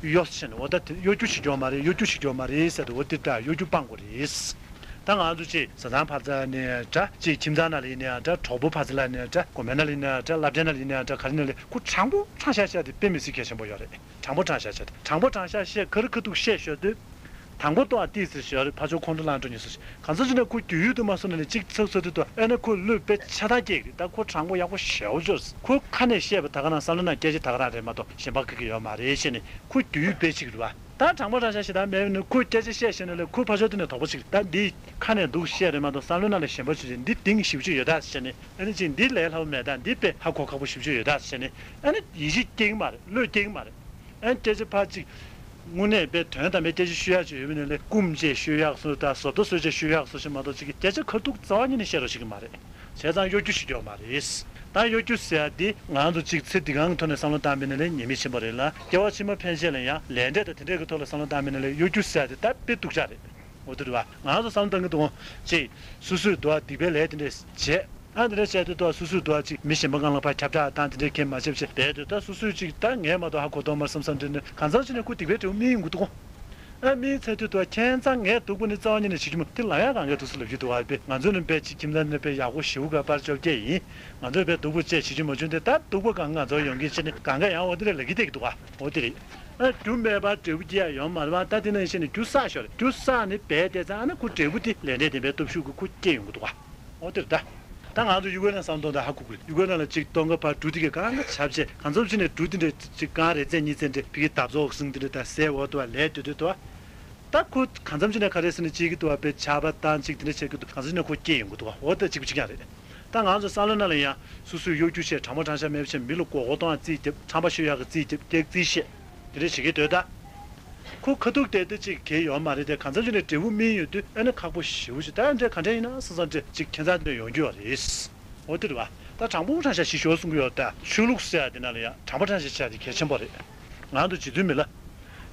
གཡོ་ཟེར་ནས། འོ་ད་དེ་གཡོ་སྒྱུ་བྱེད་རྒྱུ་མ་རེད། གཡོ་སྒྱུ་བྱེད་རྒྱུ་མ་རེད་ཟེར་དུས། འོ་དེ་ད་གཡོ་སྒྱུ་སྤང་དགོས་རེད། ད་ང་ཚོ་ཅིག་བཟའ་ཚང་ཕར་ཚུར་ནས་འདྲ། ཅིག་ཁྱིམ་ཚང་ནང་ལ་ཡིན་ནའང་འདྲ། གྲོགས་པོ་ཕར་ཚུར་ལ་ཡིན་ནའང་འདྲ། དགོན་པའི་ནང་ལ་ཡིན་ནའང་འདྲ། སློབ་གྲྭའི་ནང་ལ་ཡིན་ནའང་འདྲ། ག་རེ་ཡིན་ནའང་ལས་ཁོ་དྲང་པོ་དྲང་བཞག་བཤད་དེ་དཔེ་མི་སྲིད་གལ་ཆེན་པོ་ཡོད་རེད། དྲང་པོ་དྲང་བཞག་བཤད། དྲང་པོ་དྲང་བཞག་བཤད། ག་རེ་ཁ་ཐུག་བཤད་ཞོར་དུ། དང་པོ་ཏོག་ཏིག་ཙམ་ཞོར་ཕར་ཕྱོགས་ཁོང་ཁྲོ་ལངས་འགྲོ་ཉེན་སོ། གང་ཟག་ཅིག་ནས་ཁོ་རྒྱུས་ཡོད་དུ་མ་སོང་ན་ནི་གཅིག་ཚགས་ཚུད་དུ་དུ། ཨ་ནི་ཁོ་བློས་དཔེ་ཆ་ཚང་སྐྱེ་གི་རེད། ད་ཁོ་དྲང་པོ་ཡག་པོ་ཞེ་པོ་ཅིག་རེད། ཁོ་ཁ་ནས་བཤད་པ་ད་ག་རང་བསམ་བློ་ནང་སྐད་ཆ་ད་ག་རང་རེད་མ་གཏོགས་གཞན་པ་ག་གི་ཡོད་མ་རེད་ཟེར་ནས། ཁོ་རྒྱུས་ཡོད་དཔེ་ཅིག་རེད་པ། ད་དྲང་པོ་དྲང་བཞག་བཤད་ད་མེད་ནི། ཁོ་སྐད་ཆ་བཤད་ཤེས་ན་ལས་ཁོ་ཕར་ཕྱོགས་དེ་ནས་དོགས་པ་ཅིག་རེད། ད་འདི་ཁ་ནས་འདུག་བཤད་རེད་མ་གཏོགས་བསམ་བློ་ནང་ལ་གཞན་པ་ཅིག་རེད། འདི་གཏིང་ཞེ་པོ་ཅིག་ཡོད་ད་ཟེར་ནས། ཨ་ནི་ཅིག་འདི་ལས་སླ་པོ་མེད་ད། འདི་དཔེ་ཧ་གོ་ཁག་པོ་ཞེ་པོ་ཅིག་ཡོད་ད་ཟེར་ནས། ཨ་ནི་ཡིད་ཆེས་སྐྱེ་གི་མ་རེད། བློས་སྐྱེ་གི་མ་རེད། ཨ་ནི་སྐད་ཆ་ཕར་ཅིག་དངོས་གནས་དཔེ་དོན་དམ་པའི་སྐད་ཆ་ཤོད་ཡག་ཅིག་ཡོད་མིན་ནས་ལས། སྐུམ་བྱས་ཤོད་ཡག་སོ་དང་། ཟོབ་ཏོ་བཟོས་བྱས་ཤོད་ཡག་སོ་ཞིག་མ་གཏོགས། ཅིག་གི་སྐད་ཆ་ཁ་ཐུག་རྩ་བ་ཉིད་ནས་བཤད་རོགས་བྱེད་ཀྱི་མ་རེད། བྱས་ཙང་གཡོ་སྒྱུ་བྱེད་རྒྱུ་མ་རེད། ད་གཡོ་སྒྱུ་ཟེར་ཡ་འདི་ང་ཚོ་གཅིག་ཚེ་འདི་གང་གི་ཐོག་ནས་བསམ་བློ་བཏང་པ་ཡིན་ན་ལས་ཉེས་དམིགས་ཆེན་པོ་རེད་ལ། སྐྱེ་བ་ཕྱི་མ་ཕན་ཆད་ལ་ཡང་ལས་འབྲས་དང་དེ་འདྲས་ཀྱི་ཐོག་ལ་བསམ་བློ་བཏང་པ་ཡིན་ན་ལས་གཡོ་སྒྱུ་ཟེར་ཡ་དེ་ད་དཔེ་སྡུག་ཅག་རེད། འོ་དེ་རེད་བ། ང་ཚོ་བསམ་བློ་བཏང་གི་འདུག་གོ། གཅིག་སོ་སོས་འདུག་བ་སྡིག་པའི་ལས་དེ་འདྲས་བྱས། ཨ་དེ་འདྲས་བྱས་དུས་འདུག་བ་སོ་སོས་འདུག་བ་གཅིག་མི་གཞན་པ་སྒང་ལ་ཕར་ཁྱབ་བསྒྲགས་བཏང་དེ་འདྲས་གང་མ་བྱས་བྱས་བསྡད་དུས། ད་སོ་སོས་གཅིག་ད་ངས་མ་གཏོགས་ཧ་གོ་མདོག་མ་བསམ་བསམ་དེ་འདྲས་གང་འཚམ་ཞིག་ནས་ཁོ་སྡིག་པའི་འབྲས་བུ་སྨིན་ཡོང་གི་འདུག་གོ། ཨ་མིའི་ཚེ་དུས་དུ་ཁྱད་མཚར་ངས་སྡུག་པོ་ནི་རྩ་བ་ཉིད་ནས་བྱེད་རྒྱུ་མ་དེ་ལ་ཡང་གང་གའི་དུས་སུ་ལབ་རྒྱུ་འདུག་བ། དཔེ་ང་ཚོ་ནི་དཔེ་ཅིག་ཁྱིམ་ཚང་ནི་དཔེ་ཡག་པོ་ཞེ་པོ་ག་པར་བཅོ་བརྒྱད་ཡིན། ང་ཚོས་དཔེ་སྡུག་པོ་བཅས་བྱེད་རྒྱུ་མ་བྱུང་སྟེ་ད་སྡུག་པོ་གང་ང་ཚོ་ཡོང་གི་ཕྱིར་ནི་གང་ག་ཡང་འོ་དེ་རེད་ལབ་ཀྱི་བསྡད་ཀྱི་འདུག་བ། འོ་དེ་རེད། ཨ་རྒྱུ་མེད་པར་འབྲས་བུ་སྐྱེ་ཡ་ཡོད་མ་རེད་བ། ད་དེ་ནང་བཞིན་ནི་རྒྱུ་བསགས་ཞོར་རེད། རྒྱུ་བསགས་ནི་རྦད་དེ་ཚང་ཨ་ནི་ཁོ་འབྲས་བུ་དེ་ལས་འབྲས་བདེན་པའི་སྟོབས་ཤུགས་ཀྱིས་ཁོ་སྐྱེ་ཡོང་གི་འདུག་བ། འོ་དེ་རེད་ད། ད་ང་ཚོ་ཡུལ་སྐོར་ནང་བསམ་བློ་གཏོང་དང་ཧ་གོ་གི་རེད། ཡུལ་སྐོར་ནང་ལ་ཅིག་སྟོན་ཁ་ཕར་འབྲུ་དེ་གས་གང་ག་ཆབ་ཆེ་གང་འཚམ་ཅིག་ནས་འབྲུ་དེ་འདྲས་ཅིག་གང་རེ་ཚད་གཉིས་ཚད་འདྲས་ཕ་གི་འདབ་ཚོགས་ཟིང་དེ་འདྲས་ད་ཟས་འོ་དུ་བ་ལས་དུ་དུ་དུ་བ། ད་ཁོ་གང་འཚམ་ཅིག་ནས་ག་རེ་ཟེར་ནས་ཅིག་གི་དུ་བ་དཔེ་ཆར་པ་བཏང་ཅིག་དེ་འདྲས་བྱེད་ཀྱི་འདུག་གང་འཚམ་ཅིག་ནས་ཁོ་སྐྱེ་ཡོང་གི་འདུག་བ། འོ་ད་གཅིག་པ་གཅིག་རྐྱང་རེད། ད་ང་ཚོ་བསམ་བློ་ནང་ལ་ཡང་སོ་སོས་གཡོ་སྒྱུ་བྱས། དྲང་པོ་དྲང་བཞག་མེད་པ་བྱས། མི་ལ་མགོ་སྐོར་གཏོང་ཡག་རྩིས་རྒྱབ། ཁྲམ་པ་ཤོད་ཡག་གི་རྩིས་རྒྱབ། སྐྱག་རྩིས་བཤད། དེ་འདྲས་བྱེད་ཀྱི་སྡོད་ད། ཁོ་ཁ་ཐུག་བལྟས་ཏེ་གཅིག་གལ་ཡོད་མ་རེད་དེ། གང་འཚམ་ཅིག་ནས་འབྲས་བུ་སྨིན་ཡོང་དུས་ཨ་ནི་ཁག་པོ་ཞེ་པོ་ཅིག་ད་འདྲས་ག་འདྲས་ཡིན་ན་བསམ་བསམ་འདྲས་ཅིག་ཁྱད་མཚར་འདྲས་ཡོང་རྒྱུ་ཡོད་རེད། འོ་དེ་རེད་བ། ད་དྲང་པོ་དྲང་བཞག་ཞིག་ཞོར་གསུང་གི་ཡོད་ད། ཆོས་ལུགས་ཟེར་ཡ་དེ་ནང་ལ་ཡང་དྲང་པོ་དྲང་བཞག་བྱ་དེ་གལ་ཆེན་པོ་རེད། ང་ཚོ་རྗེ་བཙུན་མི་ལ།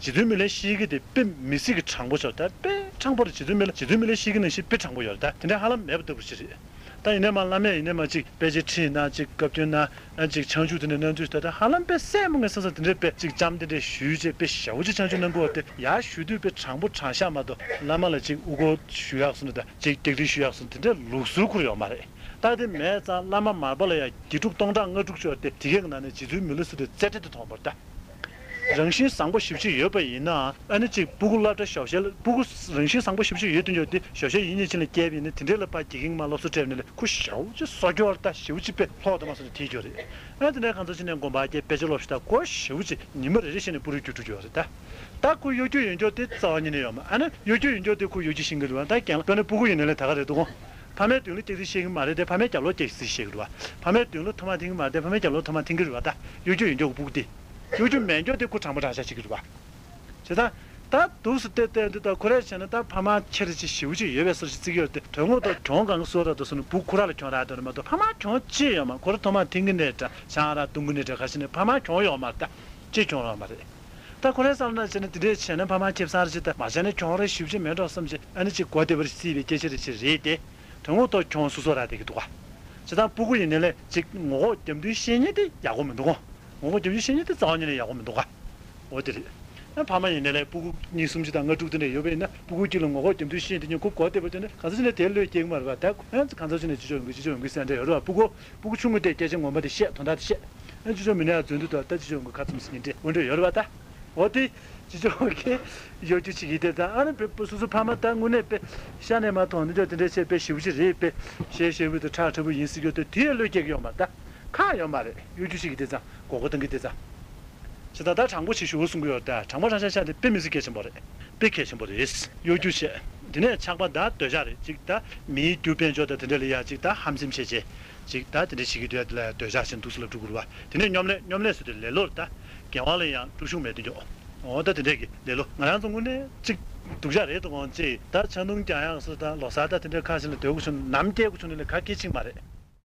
རྗེ་བཙུན་མི་ལའི་གཤིས་ཀ་དེ་དཔེ་མི་སྲིད་ཀྱི་དྲང་པོ་ཆགས། ད་དཔེ་དྲང་པོ་རེད། རྗེ་བཙུན་མི་ལ། རྗེ་བཙུན་མི་ལའི་གཤིས་ཀ་ནང་བཞིན་དཔེ་དྲང་པོ་ཡོད་རེད། ད་དེ་འདྲས་ཧ་ལམ་མེད་པ་ལྟ་བུ་ཞིག་རེད། ད་ཡིན་ནའི་མ་བླ་མས་ཡིན་ནའི་མ་ཅིག་དཔེ་ཆ་ཁྲིད་ན་ཅིག་བཀའ་བཀྱོན་ན། ཨ་ཅིག་ཆང་བཅུད་དེ་འདྲ་གནང་དུས་ད་ལྟ་ཧ་ལམ་དཔེ་སྲས་མོ་ངས་ས་ས་དེ་འདྲའི་དཔེ་ཅིག་ལྕམ་དེ་འདྲས་ཞུས་བྱས་དཔེ་ཞེ་པོ་ཅིག་ཆང་བཅུད་གནང་གི་ཡོད་དེ། ཡར་ཞུ་དུས་དཔེ་དྲང་པོ་དྲང་བཞག་མ་གཏོགས་བླ་མ་ལ་ཅིག་དབུ་སྐོར་ཞུ་ཡག་སོང་ན་ད་ཅིག་སྐྱག་རིལ་ཞུ་ཡག་སོང་ན་དེ་འདྲའི་ལུགས་སྲོལ་ཁུར་ཡོད་མ་རེད། ད་དེ་མེད་ཙང་བླ་མ་མར་པ་ལ་ཡང་དགེ་ཕྲུག་སྟོང་ཕྲག་ལྔ་དྲུག་ཅིག་ཡོད་དེ། དེ་གའི་ནང་ནས་རྗེ་བཙུན་མི་ལ་ཟེར་དེ་རྩེ་གྲས་དེ་མཐོང་བར་ད། རང་བཞིན་བཟང་པོ་ཞེ་པོ་ཅིག་ཡོད་པ་ཡིན་ནའང་ཨ་ནི་ཅིག་སྤུ་གུ་སློབ་གྲྭ་ཞོགས་ཞེ་ལ། སྤུ་གུ་རང་བཞིན་བཟང་པོ་ཞེ་པོ་ཅིག་ཡོད་དུས་ཡོད་དེ་ཞོགས་ཞེ་ཡིན་ཉིན་ཕྱིན་ལ་སྐྱེལ་བ་ཡིན་ན་དེ་འདྲའི་ལ་ཕར་དགེ་རྒན་མ་སློབ་གསོ་སྤྲད་ནས་ལ་ཁོ་ཞེ་པོ་ཅིག་སོ་སྐྱོ་བར་ད་ཞེ་པོ་ཅིག་དཔེ་ལྷོག་དུ་མ་སོང་ནས་དེ་སྐྱོ་རེད། ཨ་དེ་འདྲའི་གང་ཚོ་ཕྱིན་ནས་དགོན་པ་སྐྱེལ་དཔེ་ཆ་སློབ་ཞིག་ད་ཁོ་ཞེ་པོ་ཅིག་ཉི་མ་རེ་རེ་བཞིན་ནས་སྤུ་རུ་རྒྱུ་འགྲོ་རྒྱུ་རེད་ད། ད་ཁོ་གཡོ་སྒྱུ་ཡོད་འཇོག་དེ་རྩ་བ་ཉིད་ནས་ཡོད་མ། ཨ་ནི་གཡོ་སྒྱུ་ཡོད་འཇོག་དེ་ཁོ་གཡོ་སྒྱུ་ཤེས་ཀྱི་རེད་བ། ད་རྒན་ལགས་དཔེར་ན་སྤུ་གུ་ཡིན་ནའི་ལས་ད་ག་རེད་འདུག་གོ། ཕ་མའི་མདུན་ལ་སྐྱག་རྫུན་བཤད་ཀྱི་མ་རེད་དེ་ཕ་མའི་རྒྱབ་ལོགས་སྐྱག་རྫུན་བཤད་ཀྱི་རེད་བ། ཕ་མའི་མདུན་ལ་ཐོག་མ་འཐེན་གྱི་མ་རེད་དེ་ཕ་མའི་རྒྱབ་ལོགས་ཐོག་མ་འཐེན་གྱི་རེད་བ། ད་གཡོ་སྒྱུ་ཡོད་འཇོག་གི་སྤུ་གུ་དེ། གཡོ་སྒྱུ་མེད་འཇོག་དེ་ཁོ་དྲང་པོ་དྲང་བཞག་བྱེད་ཀྱི་རེད་བ། བྱས་ཙང་། ད་འདུག་སེ་བལྟས་བལྟས་འདུག་ད་ཁོ་རས་བྱས་ན་ད་ཕ་མ་ཁྱེད་རང་ཅིག་ཞེ་པོ་ཅིག་ཡོད་པའི་བཟོ་ཞིག་བརྩི་གི་ཡོད་དེ། དོན་དངོས་ཐོག་གྱོང་གང་ག་གསོ་ར་འདུག་སེ་ནི་སྤུ་གུ་ཁོ་ར་ལ་གྱོང་རག་འདུག་ནི་མ་གཏོགས་ཕ་མ་གྱོང་ཅི་ཡོད་མ། ཁོ་ར་ཐོག་མ་འཐེན་གྱི་ནའི་འདྲ་ཆང་རག་བཏུང་གི་ནའི་འདྲ་ག་ཞིག་ནས་ཕ་མ་གྱོང་ཡོད་མ་རེད་ད། ཅི་གྱོང་ཡོད་མ་རེད། ད་ཁོ་རའི་བསམ་བློ་བྱས་ན་དེ་འདྲས་བྱས་ན་ཕ་མ་ཁེ་བཟང་རེ་ཅིག་ད་མ་བྱས་ན་གྱོང་རེ་ཞེ་པོ་ཅིག་མེད་འགྲོ་བསམ་བྱས་ཨ་ནི་ཅིག་གོ་བདེ་བར་བརྩིས་པའི་སྐད་ཆ་རེ་ཅིག་རེད་དེ། དོན་དངོས་ཐོག་གྱོང་སོ་སོ་རག་བསྡད་ཀྱི་འདུག་ག། བྱས་ཙང་སྤུ་གུ་ཡིན་ནའི་ལས་ཅིག་ངོ་ལྐོག་རྒྱབ་མདུན་ཤེས་མཁན་དེ་ཡག་པོ་མི་འདུག་ག། ངོ་ལྐོག་རྒྱབ་མདུན་ཤེས་མཁན་དེ་རྩ་བ་ཉིད་ནས་ཡག་པོ་མི་འདུག་ག། འོ་དེ་རེད། ཨ་ཕ་མ་ཡིན་ནའི་ལས་སྤུ་གུ་གཉིས་གསུམ་ཅིག་དང་ལྔ་དྲུག་དེ་འདྲ་ཡོད་པ་ཡིན་ན་སྤུ་གུ་གཅིག་ལ་ངོ་ལྐོག་རྒྱབ་མདུན་ཤེས་དེ་ཉིད་ཁོ་གོ་བདེ་བོ་དེ་ནི་གང་ཟག་ཅིག་ནས་དེ་བློས་སྐྱེ་གི་མ་རེད་པ། ད་ཨ་གང་ཟག་ཅིག་ནས་ཅི་ཅོག་ཡོང་གི་ཅི་ཅོག་ཡོང་གི་ཟེར་འདྲ་ཡོད་རེད་པ། སྤུ་གུ་སྤུ་གུ་ཆུང་ངུ་དེ་སྐད་ཆ་ངོ་མ་དེ་བཤད་དོན་དག་དེ་བཤད། ཨ་ཅི་ཅོག་མི་ནས་ཨ་རྫུན་དུ་ད་ད་ཅི་ཅོག་ཡོང་གི་ཁ་ཙམ་ཟིན་འདྲ་འོ་འདྲ་ཡོད་རེད་པ། ད་འོ་དེ་ཅི་ཅོག་གི་གཡོ་སྒྱུ་ཅིག་ཡིན་དེ། ད་ཨ་ནི་བོད་སོ་སོ་ཕ་མ་ད་དངོས་གནས་དཔེ་ཤ་ནས་མ་མཐོང་ནི་ཅོག་དེ་འདྲ་བྱས་དཔེ་ཞེ་པོ་ཅིག་རེད། དཔེ་ཞེ་ཞེ་པོ་དེ་ཁྲག་ཁྲ་བོ་ཡིན་སྲིད་རྒྱུ་དེ་དེའི་བློས་སྐྱེ་གི་ཡོད་མ་རེད། ད་ཁག་ཡོད་མ་རེད། གཡོ་སྒྱུ་ཅིག་ཡིན་དེ་ཙང་མགོ་སྐོར་གཏོང་གི་དེ་ཙང་། བྱས་ཙང་ད་དྲང་པོ་ཞིག་ཞུ་དགོས་གསུང་གི་ཡོད། ད་དྲང་པོ་དྲང་བཞག་བྱས་ཏེ་དཔེ་མི་སྲིད་གལ་ཆེན་པོ་རེད། དཔེ་གལ་ཆེན་པོ་རེད། གཡོ་སྒྱུ་བྱས། དེ་ནས་ཆགས་པ་ད་འདོད་ཆགས་རེད། ཅིག་ད་མིའི་རྒྱུ་དཔལ་འབྱོར་དང་དེ་འདྲ་ལ་ཡ་ཅིག་ད་ཧམ་སེམས་བྱས་བྱས། ཅིག་ད་དེ་འདྲ་བྱེད་ཀྱི་འདུག་ཡ་དེ་ལ་ཡ་འདོད་ཆགས་ཆེན་འདུག་སེ་ལབ་འགྲོ་དགོས་རེད་བ། དེ་ནས་སྙོམ་ལས། སྙོམ་ལས་ཟེར་དུས་ལེ་ལོར་ད་འགན་དབང་ལ་ཡང་སྤྲོ་ཤུགས་མེད་དུ་འཇོག་འོ་ད་དེ་འདྲས་ཀྱི་ལེ་ལོ། ང་རང་ཚོ་དངོས་གནས་ཅིག་སྡུག་ཅག་རེད་འདུག་གོ། ཅིག་ད་ཆང་འཐུང་རྒྱག་ཡག་སོགས་ད་ལོ་གསར་ད་དེ་འདྲའི་ཁ་ཤས་ལ་སྡོད་དགོས་བྱུང་ནམ་སྐྱེལ་དགོས་བྱུང་ནས་ལས་ཁ་སྐད་ཅིག་མ་རེད།